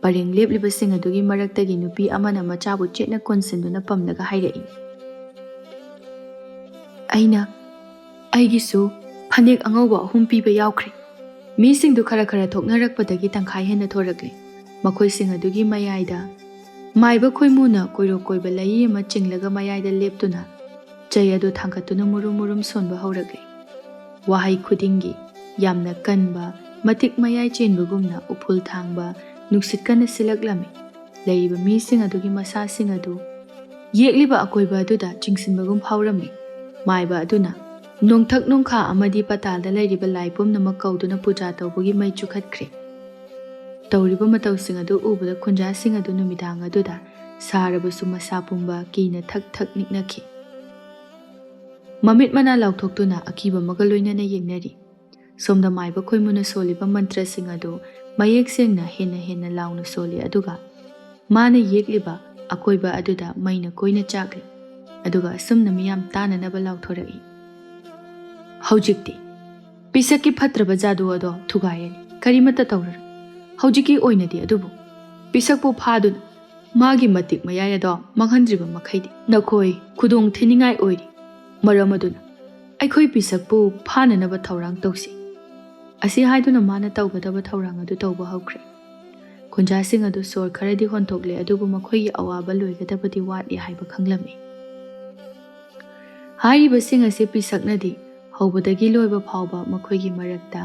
ꯄꯔꯦꯡ ꯂꯦꯞꯂꯤꯕꯁꯤꯡ ꯑꯗꯨꯒꯤ ꯃꯔꯛꯇꯒꯤ ꯅꯨꯄꯤ ꯑꯃꯅ ꯃꯆꯥꯕꯨ ꯆꯦꯠꯅ ꯀꯣꯟꯁꯤꯟꯗꯨꯅ ꯄꯝꯂꯒ ꯍꯥꯏꯔꯛꯏ, "ꯑꯩꯅ, ꯑꯩꯒꯤꯁꯨ ꯐꯅꯦꯛ ꯑꯉꯧꯕ ꯑꯍꯨꯝ ꯄꯤꯕ ꯌꯥꯎꯈ꯭ꯔꯦ"꯫ ꯃꯤꯁꯤꯡꯗꯨ ꯈꯔ ꯈꯔ ꯊꯣꯛꯅꯔꯛꯄꯗꯒꯤ ꯇꯪꯈꯥꯏ ꯍꯦꯟꯅ ꯊꯣꯔꯛꯂꯦ꯫ ꯃꯈꯣꯏꯁꯤꯡ ꯑꯗꯨꯒꯤ ꯃꯌꯥꯏꯗ ꯃꯥꯏꯕ ꯈꯣꯏꯃꯨꯅ ꯀꯣꯏꯔꯣ ꯀꯣꯏꯕ ꯂꯩꯏ ꯑꯃ ꯆꯤꯡꯂꯒ ꯃꯌꯥꯏꯗ ꯂꯦꯞꯇꯨꯅ ꯆꯩ ꯑꯗꯨ ꯊꯥꯡꯒꯠꯇꯨꯅ ꯃꯨꯔꯨꯝ ꯃꯨꯔꯨꯝ ꯁꯣꯟꯕ ꯍꯧꯔꯛꯂꯦ꯫ ꯋꯥꯍꯩ ꯈꯨꯗꯤꯡꯒꯤ ꯌꯥꯝꯅ ꯀꯟꯕ, ꯃꯇꯤꯛ ꯃꯌꯥꯏ ꯆꯦꯟꯕꯒꯨꯝꯅ ꯎꯐꯨꯜ ꯊꯥꯡꯕ ꯅꯨꯡꯁꯤꯠ ꯀꯟꯅ ꯁꯤꯜꯂꯛꯂꯝꯃꯤ꯫ ꯂꯩꯔꯤꯕ ꯃꯤꯁꯤꯡ ꯑꯗꯨꯒꯤ ꯃꯁꯥꯁꯤꯡ ꯑꯗꯨ ꯌꯦꯛꯂꯤꯕ ꯑꯀꯣꯏꯕ ꯑꯗꯨꯗ ꯆꯤꯡꯁꯤꯟꯕꯒꯨꯝ ꯐꯥꯎꯔꯝꯃꯤ꯫ ꯃꯥꯏꯕ ꯑꯗꯨꯅ ꯅꯣꯡꯊꯛ ꯅꯣꯡꯈꯥ ꯑꯃꯗꯤ ꯄꯇꯥꯜꯗ ꯂꯩꯔꯤꯕ ꯂꯥꯏ ꯄꯨꯝꯅꯃꯛ ꯀꯧꯗꯨꯅ ꯄꯨꯖꯥ ꯇꯧꯕꯒꯤ ꯃꯩ ꯆꯨꯈꯠꯈ꯭ꯔꯦ꯫ ꯇꯧꯔꯤꯕ ꯃꯇꯧꯁꯤꯡ ꯑꯗꯨ ꯎꯕꯗ ꯈꯨꯟꯖꯥꯁꯤꯡ ꯑꯗꯨ ꯅꯨꯃꯤꯗꯥꯡ ꯑꯗꯨꯗ ꯁꯥꯔꯕꯁꯨ ꯃꯁꯥ ꯄꯨꯝꯕ ꯀꯤꯅ ꯊꯛ ꯊꯛ ꯅꯤꯛꯅꯈꯤ꯫ ꯃꯃꯤꯠ ꯃꯅꯥ ꯂꯥꯎꯊꯣꯛꯇꯨꯅ ꯑꯀꯤꯕ ꯑꯃꯒ ꯂꯣꯏꯅꯅ ꯌꯦꯡꯅꯔꯤ꯫ ꯁꯣꯝꯗ ꯃꯥꯏꯕ ꯈꯣꯏꯃꯨꯅ ꯁꯣꯜꯂꯤꯕ ꯃꯟꯇ꯭ꯔꯁꯤꯡ ꯑꯗꯨ ꯃꯌꯦꯛ ꯁꯦꯡꯅ ꯍꯦꯟꯅ ꯍꯦꯟꯅ ꯂꯥꯎꯅ ꯁꯣꯜꯂꯤ, ꯑꯗꯨꯒ ꯃꯥꯅ ꯌꯦꯛꯂꯤꯕ ꯑꯀꯣꯏꯕ ꯑꯗꯨꯗ ꯃꯩꯅ ꯀꯣꯏꯅ ꯆꯥꯛꯂꯤ꯫ ꯑꯗꯨꯒ ꯑꯁꯨꯝꯅ ꯃꯤꯌꯥꯝ ꯇꯥꯅꯅꯕ ꯂꯥꯎꯊꯣꯔꯛꯏ, "ꯍꯧꯖꯤꯛꯇꯤ ꯄꯤꯁꯛꯀꯤ ꯐꯠꯇ꯭ꯔꯕ ꯖꯥꯗꯨ ꯑꯗꯣ ꯊꯨꯒꯥꯏꯔꯅꯤ꯫ ꯀꯔꯤꯃꯠꯇ ꯇꯧꯔꯔꯣꯏ꯫ ꯍꯧꯖꯤꯛꯀꯤ ꯑꯣꯏꯅꯗꯤ ꯑꯗꯨꯕꯨ ꯄꯤꯁꯛꯄꯨ ꯐꯥꯗꯨꯅ ꯃꯥꯒꯤ ꯃꯇꯤꯛ ꯃꯌꯥꯏ ꯑꯗꯣ ꯃꯥꯡꯍꯟꯗ꯭ꯔꯤꯕ ꯃꯈꯩꯗꯤ ꯅꯈꯣꯏ ꯈꯨꯗꯣꯡ ꯊꯤꯅꯤꯡꯉꯥꯏ ꯑꯣꯏꯔꯤ꯫ ꯃꯔꯝ ꯑꯗꯨꯅ ꯑꯩꯈꯣꯏ ꯄꯤꯁꯛꯄꯨ ꯐꯥꯅꯅꯕ ꯊꯧꯔꯥꯡ ꯇꯧꯁꯤ"꯫ ꯑꯁꯤ ꯍꯥꯏꯗꯨꯅ ꯃꯥꯅ ꯇꯧꯒꯗꯕ ꯊꯧꯔꯥꯡ ꯑꯗꯨ ꯇꯧꯕ ꯍꯧꯈ꯭ꯔꯦ꯫ ꯈꯨꯟꯖꯥꯁꯤꯡ ꯑꯗꯨ ꯁꯣꯔ ꯈꯔꯗꯤ ꯍꯣꯟꯊꯣꯛꯂꯦ, ꯑꯗꯨꯕꯨ ꯃꯈꯣꯏꯒꯤ ꯑꯋꯥꯕ ꯂꯣꯏꯒꯗꯕꯗꯤ ꯋꯥꯠꯂꯤ ꯍꯥꯏꯕ ꯈꯪꯂꯝꯃꯤ꯫ ꯍꯥꯏꯔꯤꯕꯁꯤꯡ ꯑꯁꯤ ꯄꯤꯁꯛꯅꯗꯤ ꯍꯧꯕꯗꯒꯤ ꯂꯣꯏꯕ ꯐꯥꯎꯕ ꯃꯈꯣꯏꯒꯤ ꯃꯔꯛꯇ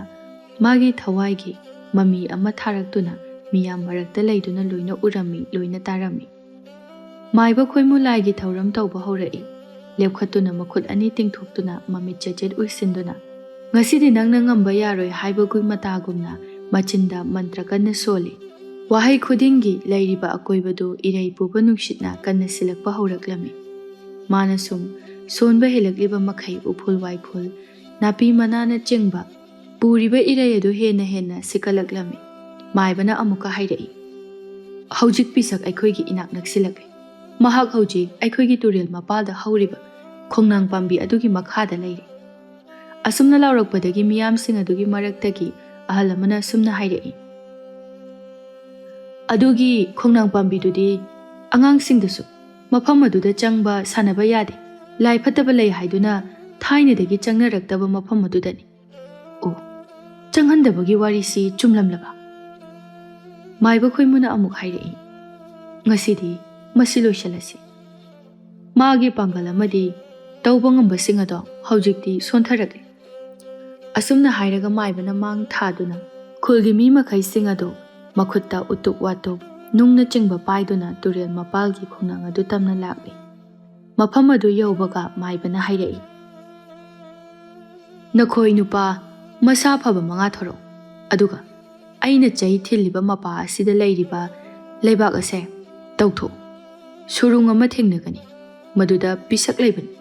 ꯃꯥꯒꯤ ꯊꯋꯥꯏꯒꯤ ꯃꯃꯤ ꯑꯃ ꯊꯥꯔꯛꯇꯨꯅ ꯃꯤꯌꯥꯝ ꯃꯔꯛꯇ ꯂꯩꯗꯨꯅ ꯂꯣꯏꯅ ꯎꯔꯝꯃꯤ, ꯂꯣꯏꯅ ꯇꯥꯔꯝꯃꯤ꯫ ꯃꯥꯏꯕ ꯈꯣꯏꯃꯨ ꯂꯥꯏꯒꯤ ꯊꯧꯔꯝ ꯇꯧꯕ ꯍꯧꯔꯛꯏ꯫ ꯂꯦꯞꯈꯠꯇꯨꯅ ꯃꯈꯨꯠ ꯑꯅꯤ ꯇꯤꯡꯊꯣꯛꯇꯨꯅ ꯃꯃꯤꯠ ꯆꯦꯆꯦꯠ ꯎꯏꯁꯤꯟꯗꯨꯅ, "ꯉꯁꯤꯗꯤ ꯅꯪꯅ ꯉꯝꯕ ꯌꯥꯔꯣꯏ" ꯍꯥꯏꯕꯒꯨꯝ ꯃꯇꯥꯒꯨꯝꯅ ꯃꯆꯤꯟꯗ ꯃꯟꯇ꯭ꯔ ꯀꯟꯅ ꯁꯣꯜꯂꯤ꯫ ꯋꯥꯍꯩ ꯈꯨꯗꯤꯡꯒꯤ ꯂꯩꯔꯤꯕ ꯑꯀꯣꯏꯕꯗꯨ ꯏꯔꯩ ꯄꯨꯕ ꯅꯨꯡꯁꯤꯠꯅ ꯀꯟꯅ ꯁꯤꯜꯂꯛꯄ ꯍꯧꯔꯛꯂꯝꯃꯤ꯫ ꯃꯥꯅ ꯁꯨꯝ ꯁꯣꯟꯕ ꯍꯦꯜꯂꯛꯂꯤꯕ ꯃꯈꯩ ꯎꯐꯨꯜ ꯋꯥꯏꯐꯨꯜ, ꯅꯥꯄꯤ ꯃꯅꯥꯅꯆꯤꯡꯕ ꯄꯨꯔꯤꯕ ꯏꯔꯩ ꯑꯗꯨ ꯍꯦꯟꯅ ꯍꯦꯟꯅ ꯁꯤꯀꯠꯂꯛꯂꯝꯃꯤ꯫ ꯃꯥꯏꯕꯅ ꯑꯃꯨꯛꯀ ꯍꯥꯏꯔꯛꯏ, "ꯍꯧꯖꯤꯛ ꯄꯤꯁꯛ ꯑꯩꯈꯣꯏꯒꯤ ꯏꯅꯥꯛ ꯅꯛꯁꯤꯜꯂꯛꯂꯦ꯫ ꯃꯍꯥꯛ ꯍꯧꯖꯤꯛ ꯑꯩꯈꯣꯏꯒꯤ ꯇꯨꯔꯦꯜ ꯃꯄꯥꯜꯗ ꯍꯧꯔꯤꯕ ꯈꯣꯡꯅꯥꯡ ꯄꯥꯝꯕꯤ ꯑꯗꯨꯒꯤ ꯃꯈꯥꯗ ꯂꯩꯔꯦ꯫" ꯑꯁꯨꯝꯅ ꯂꯥꯎꯔꯛꯄꯗꯒꯤ ꯃꯤꯌꯥꯝꯁꯤꯡ ꯑꯗꯨꯒꯤ ꯃꯔꯛꯇꯒꯤ ꯑꯍꯜ ꯑꯃꯅ ꯑꯁꯨꯝꯅ ꯍꯥꯏꯔꯛꯏ, "ꯑꯗꯨꯒꯤ ꯈꯣꯡꯅꯥꯡ ꯄꯥꯝꯕꯤꯗꯨꯗꯤ ꯑꯉꯥꯡꯁꯤꯡꯗꯁꯨ ꯃꯐꯝ ꯑꯗꯨꯗ ꯆꯪꯕ ꯁꯥꯟꯅꯕ ꯌꯥꯗꯦ, ꯂꯥꯏ ꯐꯠꯇꯕ ꯂꯩ ꯍꯥꯏꯗꯨꯅ ꯊꯥꯏꯅꯗꯒꯤ ꯆꯪꯅꯔꯛꯇꯕ ꯃꯐꯝ ꯑꯗꯨꯗꯅꯤ꯫" "ꯑꯣ, ꯆꯪꯍꯟꯗꯕꯒꯤ ꯋꯥꯔꯤꯁꯤ ꯆꯨꯝꯂꯝꯂꯕ?" ꯃꯥꯏꯕ ꯈꯣꯏꯃꯨꯅ ꯑꯃꯨꯛ ꯍꯥꯏꯔꯛꯏ, "ꯉꯁꯤꯗꯤ ꯃꯁꯤ ꯂꯣꯏꯁꯤꯜꯂꯁꯤ꯫ ꯃꯥꯒꯤ ꯄꯥꯡꯒꯜ ꯑꯃꯗꯤ ꯇꯧꯕ ꯉꯝꯕꯁꯤꯡ ꯑꯗꯣ ꯍꯧꯖꯤꯛꯇꯤ ꯁꯣꯟꯊꯔꯛꯂꯦ꯫" ꯑꯁꯨꯝꯅ ꯍꯥꯏꯔꯒ ꯃꯥꯏꯕꯅ ꯃꯥꯡ ꯊꯥꯗꯨꯅ ꯈꯨꯜꯒꯤ ꯃꯤ ꯃꯈꯩꯁꯤꯡ ꯑꯗꯨ ꯃꯈꯨꯠꯇ ꯎꯇꯨꯞ ꯋꯥꯇꯨꯞ, ꯅꯨꯡꯅꯆꯤꯡꯕ ꯄꯥꯏꯗꯨꯅ ꯇꯨꯔꯦꯜ ꯃꯄꯥꯜꯒꯤ ꯈꯣꯡꯅꯥꯡ ꯑꯗꯨ ꯇꯝꯅ ꯂꯥꯛꯂꯤ꯫ ꯃꯐꯝ ꯑꯗꯨ ꯌꯧꯕꯒ ꯃꯥꯏꯕꯅ ꯍꯥꯏꯔꯛꯏ, "ꯅꯈꯣꯏ ꯅꯨꯄꯥ ꯃꯁꯥ ꯐꯕ ꯃꯉꯥ ꯊꯣꯔꯛꯎ, ꯑꯗꯨꯒ ꯑꯩꯅ ꯆꯩ ꯊꯤꯜꯂꯤꯕ ꯃꯄꯥ ꯑꯁꯤꯗ ꯂꯩꯔꯤꯕ ꯂꯩꯕꯥꯛ ꯑꯁꯦ ꯇꯧꯊꯣꯛꯎ꯫ ꯁꯨꯔꯨꯡ ꯑꯃ ꯊꯦꯡꯅꯒꯅꯤ, ꯃꯗꯨꯗ ꯄꯤꯁꯛ ꯂꯩꯕꯅꯤ,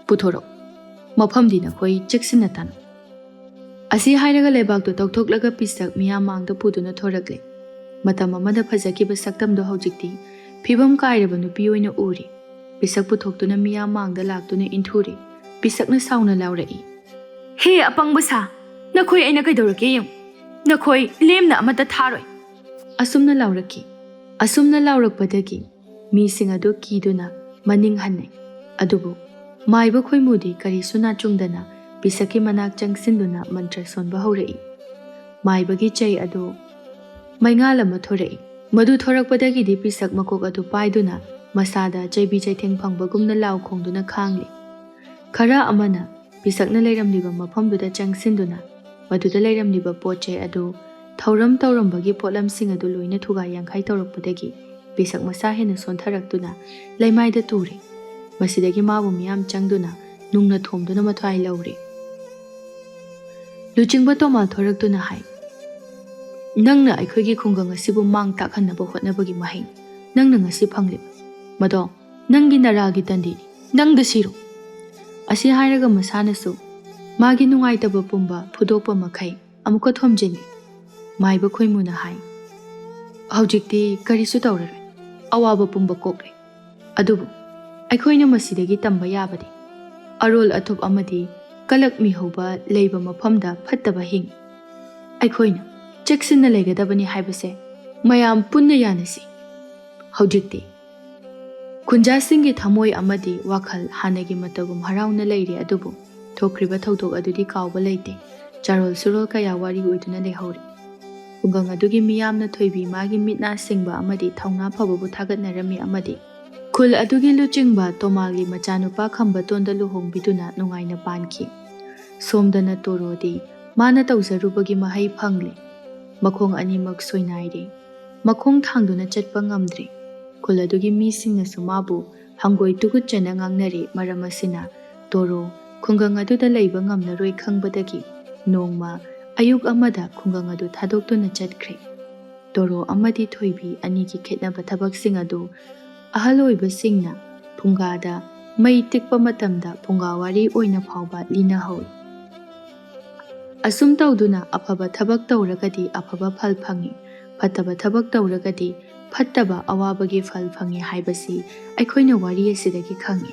ꯄꯨꯊꯣꯔꯛꯎ꯫ ꯃꯐꯝꯗꯤ ꯅꯈꯣꯏ ꯆꯦꯛꯁꯤꯟꯅ ꯇꯥꯅꯧ꯫" ꯑꯁꯤ ꯍꯥꯏꯔꯒ ꯂꯩꯕꯥꯛꯇꯨ ꯇꯧꯊꯣꯛꯂꯒ ꯄꯤꯁꯛ ꯃꯤꯌꯥꯝ ꯃꯥꯡꯗ ꯄꯨꯗꯨꯅ ꯊꯣꯔꯛꯂꯦ꯫ ꯃꯇꯝ ꯑꯃꯗ ꯐꯖꯈꯤꯕ ꯁꯛꯇꯝꯗꯣ ꯍꯧꯖꯤꯛꯇꯤ ꯐꯤꯕꯝ ꯀꯥꯏꯔꯕ ꯅꯨꯄꯤ ꯑꯣꯏꯅ ꯎꯔꯤ꯫ ꯄꯤꯁꯛ ꯄꯨꯊꯣꯛꯇꯨꯅ ꯃꯤꯌꯥꯝ ꯃꯥꯡꯗ ꯂꯥꯛꯇꯨꯅ ꯏꯟꯊꯨꯔꯤ꯫ ꯄꯤꯁꯛꯅ ꯁꯥꯎꯅ ꯂꯥꯎꯔꯛꯏ, "ꯍꯦ ꯑꯄꯪꯕ ꯁꯥ, ꯅꯈꯣꯏ ꯑꯩꯅ ꯀꯩꯗꯧꯔꯒꯦ ꯌꯦꯡꯉꯨ꯫ ꯅꯈꯣꯏ ꯂꯦꯝꯅ ꯑꯃꯠꯇ ꯊꯥꯔꯣꯏ꯫" ꯑꯁꯨꯝꯅ ꯂꯥꯎꯔꯛꯈꯤ꯫ ꯑꯁꯨꯝꯅ ꯂꯥꯎꯔꯛꯄꯗꯒꯤ ꯃꯤꯁꯤꯡ ꯑꯗꯨ ꯀꯤꯗꯨꯅ ꯃꯅꯤꯡ ꯍꯟꯅꯩ꯫ ꯑꯗꯨꯕꯨ ꯃꯥꯏꯕ ꯈꯣꯏꯃꯨꯗꯤ ꯀꯔꯤꯁꯨ ꯅꯥꯆꯨꯡꯗꯅ ꯄꯤꯁꯛꯀꯤ ꯃꯅꯥꯛ ꯆꯪꯁꯤꯟꯗꯨꯅ ꯃꯟꯇ꯭ꯔ ꯁꯣꯟꯕ ꯍꯧꯔꯛꯏ꯫ ꯃꯥꯏꯕꯒꯤ ꯆꯩ ꯑꯗꯨ ꯃꯩꯉꯥꯜ ꯑꯃ ꯊꯣꯔꯛꯏ꯫ ꯃꯗꯨ ꯊꯣꯔꯛꯄꯗꯒꯤꯗꯤ ꯄꯤꯁꯛ ꯃꯀꯣꯛ ꯑꯗꯨ ꯄꯥꯏꯗꯨꯅ ꯃꯁꯥꯗ ꯆꯩꯕꯤ ꯆꯩꯊꯦꯡ ꯐꯪꯕꯒꯨꯝꯅ ꯂꯥꯎ ꯈꯣꯡꯗꯨꯅ ꯈꯥꯡꯂꯤ꯫ ꯈꯔ ꯑꯃꯅ ꯄꯤꯁꯛꯅ ꯂꯩꯔꯝꯂꯤꯕ ꯃꯐꯝꯗꯨꯗ ꯆꯪꯁꯤꯟꯗꯨꯅ ꯃꯗꯨꯗ ꯂꯩꯔꯝꯂꯤꯕ ꯄꯣꯠ ꯆꯩ ꯑꯗꯨ ꯊꯧꯔꯝ ꯇꯧꯔꯝꯕꯒꯤ ꯄꯣꯠꯂꯝꯁꯤꯡ ꯑꯗꯨ ꯂꯣꯏꯅ ꯊꯨꯒꯥꯏ ꯌꯥꯡꯈꯥꯏ ꯇꯧꯔꯛꯄꯗꯒꯤ ꯄꯤꯁꯛ ꯃꯁꯥ ꯍꯦꯟꯅ ꯁꯣꯟꯊꯔꯛꯇꯨꯅ ꯂꯩꯃꯥꯏꯗ ꯇꯨꯔꯦ꯫ ꯃꯁꯤꯗꯒꯤ ꯃꯥꯕꯨ ꯃꯤꯌꯥꯝ ꯆꯪꯗꯨꯅ ꯅꯨꯡꯅ ꯊꯣꯝꯗꯨꯅ ꯃꯊ꯭ꯋꯥꯏ ꯂꯧꯔꯦ꯫ ꯂꯨꯆꯤꯡꯕ ꯇꯣꯃꯥꯜ ꯊꯣꯔꯛꯇꯨꯅ ꯍꯥꯏ, "ꯅꯪꯅ ꯑꯩꯈꯣꯏꯒꯤ ꯈꯨꯡꯒꯪ ꯑꯁꯤꯕꯨ ꯃꯥꯡ ꯇꯥꯛꯍꯟꯅꯕ ꯍꯣꯠꯅꯕꯒꯤ ꯃꯍꯩ ꯅꯪꯅ ꯉꯁꯤ ꯐꯪꯂꯤꯕ ꯃꯗꯣ ꯅꯪꯒꯤ ꯅꯔꯥꯒꯤ ꯇꯟꯗꯤꯅꯤ꯫ ꯅꯪꯗ ꯁꯤꯔꯣ!" ꯑꯁꯤ ꯍꯥꯏꯔꯒ ꯃꯁꯥꯅꯁꯨ ꯃꯥꯒꯤ ꯅꯨꯡꯉꯥꯏꯇꯕ ꯄꯨꯝꯕ ꯐꯨꯗꯣꯛꯄ ꯃꯈꯩ ꯑꯃꯨꯛꯀ ꯊꯣꯝꯖꯤꯜꯂꯤ꯫ ꯃꯥꯏꯕ ꯈꯣꯏꯃꯨꯅ ꯍꯥꯏ, "ꯍꯧꯖꯤꯛꯇꯤ ꯀꯔꯤꯁꯨ ꯇꯧꯔꯔꯣꯏ꯫ ꯑꯋꯥꯕ ꯄꯨꯝꯕ ꯀꯣꯛꯂꯦ꯫ ꯑꯗꯨꯕꯨ ꯑꯩꯈꯣꯏꯅ ꯃꯁꯤꯗꯒꯤ ꯇꯝꯕ ꯌꯥꯕꯗꯤ ꯑꯔꯣꯜ ꯑꯊꯨꯞ ꯑꯃꯗꯤ ꯀꯂꯛ ꯃꯤꯍꯧꯕ ꯂꯩꯕ ꯃꯐꯝꯗ ꯐꯠꯇꯕ ꯍꯤꯡꯏ꯫ ꯑꯩꯈꯣꯏꯅ ꯆꯦꯛꯁꯤꯟꯅ ꯂꯩꯒꯗꯕꯅꯤ ꯍꯥꯏꯕꯁꯦ ꯃꯌꯥꯝ ꯄꯨꯟꯅ ꯌꯥꯅꯁꯤ꯫ ꯍꯧꯖꯤꯛꯇꯤ ꯈꯨꯟꯖꯥꯁꯤꯡꯒꯤ ꯊꯃꯣꯏ ꯑꯃꯗꯤ ꯋꯥꯈꯜ ꯍꯥꯟꯅꯒꯤ ꯃꯇꯧꯒꯨꯝ ꯍꯔꯥꯎꯅ ꯂꯩꯔꯤ, ꯑꯗꯨꯕꯨ ꯊꯣꯛꯈ꯭ꯔꯤꯕ ꯊꯧꯗꯣꯛ ꯑꯗꯨꯗꯤ ꯀꯥꯎꯕ ꯂꯩꯇꯦ꯫ ꯆꯥꯔꯣꯜ ꯁꯨꯔꯣꯜ ꯀꯌꯥ ꯋꯥꯔꯤ ꯑꯣꯏꯗꯨꯅ ꯂꯩꯍꯧꯔꯤ꯫ ꯈꯨꯡꯒꯪ ꯑꯗꯨꯒꯤ ꯃꯤꯌꯥꯝꯅ ꯊꯣꯏꯕꯤ ꯃꯥꯒꯤ ꯃꯤꯠ ꯅꯥ ꯁꯤꯡꯕ ꯑꯃꯗꯤ ꯊꯧꯅꯥ ꯐꯕꯕꯨ ꯊꯥꯒꯠꯅꯔꯝꯃꯤ ꯑꯃꯗꯤ ꯈꯨꯜ ꯑꯗꯨꯒꯤ ꯂꯨꯆꯤꯡꯕ ꯇꯣꯃꯥꯜꯒꯤ ꯃꯆꯥꯅꯨꯄꯥ ꯈꯝꯕꯇꯣꯟꯗ ꯂꯨꯍꯣꯡꯕꯤꯗꯨꯅ ꯅꯨꯡꯉꯥꯏꯅ ꯄꯥꯟꯈꯤ꯫ ꯁꯣꯝꯗꯅ ꯇꯣꯔꯣꯗꯤ ꯃꯥꯅ ꯇꯧꯖꯔꯨꯕꯒꯤ ꯃꯍꯩ ꯐꯪꯂꯦ꯫ ꯃꯈꯣꯡ ꯑꯅꯤꯃꯛ ꯁꯣꯏꯅꯥꯏꯔꯦ꯫ ꯃꯈꯣꯡ ꯊꯥꯡꯗꯨꯅ ꯆꯠꯄ ꯉꯝꯗ꯭ꯔꯦ꯫ ꯈꯨꯜ ꯑꯗꯨꯒꯤ ꯃꯤꯁꯤꯡꯅꯁꯨ ꯃꯥꯕꯨ ꯍꯪꯒꯣꯏ ꯇꯨꯀꯨꯠꯆꯅ ꯉꯥꯡꯅꯔꯤ꯫ ꯃꯔꯝ ꯑꯁꯤꯅ ꯇꯣꯔꯣ ꯈꯨꯡꯒꯪ ꯑꯗꯨꯗ ꯂꯩꯕ ꯉꯝꯂꯔꯣꯏ ꯈꯪꯕꯗꯒꯤ ꯅꯣꯡꯃ ꯑꯌꯨꯛ ꯑꯃꯗ ꯈꯨꯡꯒꯪ ꯑꯗꯨ ꯊꯥꯗꯣꯛꯇꯨꯅ ꯆꯠꯈ꯭ꯔꯦ꯫ ꯇꯣꯔꯣ ꯑꯃꯗꯤ ꯊꯣꯏꯕꯤ ꯑꯅꯤꯒꯤ ꯈꯦꯠꯅꯕ ꯊꯕꯛꯁꯤꯡ ꯑꯗꯨ ꯑꯍꯜ ꯑꯣꯏꯕꯁꯤꯡꯅ ꯐꯨꯡꯒꯥꯗ ꯃꯩ ꯇꯤꯛꯄ ꯃꯇꯝꯗ ꯐꯨꯡꯒꯥ ꯋꯥꯔꯤ ꯑꯣꯏꯅ ꯐꯥꯎꯕ ꯂꯤꯅꯍꯧꯏ꯫ ꯑꯁꯨꯝ ꯇꯧꯗꯨꯅ ꯑꯐꯕ ꯊꯕꯛ ꯇꯧꯔꯒꯗꯤ ꯑꯐꯕ ꯐꯜ ꯐꯪꯏ, ꯐꯠꯇꯕ ꯊꯕꯛ ꯇꯧꯔꯒꯗꯤ ꯐꯠꯇꯕ ꯑꯋꯥꯕꯒꯤ ꯐꯜ ꯐꯪꯏ ꯍꯥꯏꯕꯁꯤ ꯑꯩꯈꯣꯏꯅ ꯋꯥꯔꯤ ꯑꯁꯤꯗꯒꯤ ꯈꯪꯏ꯫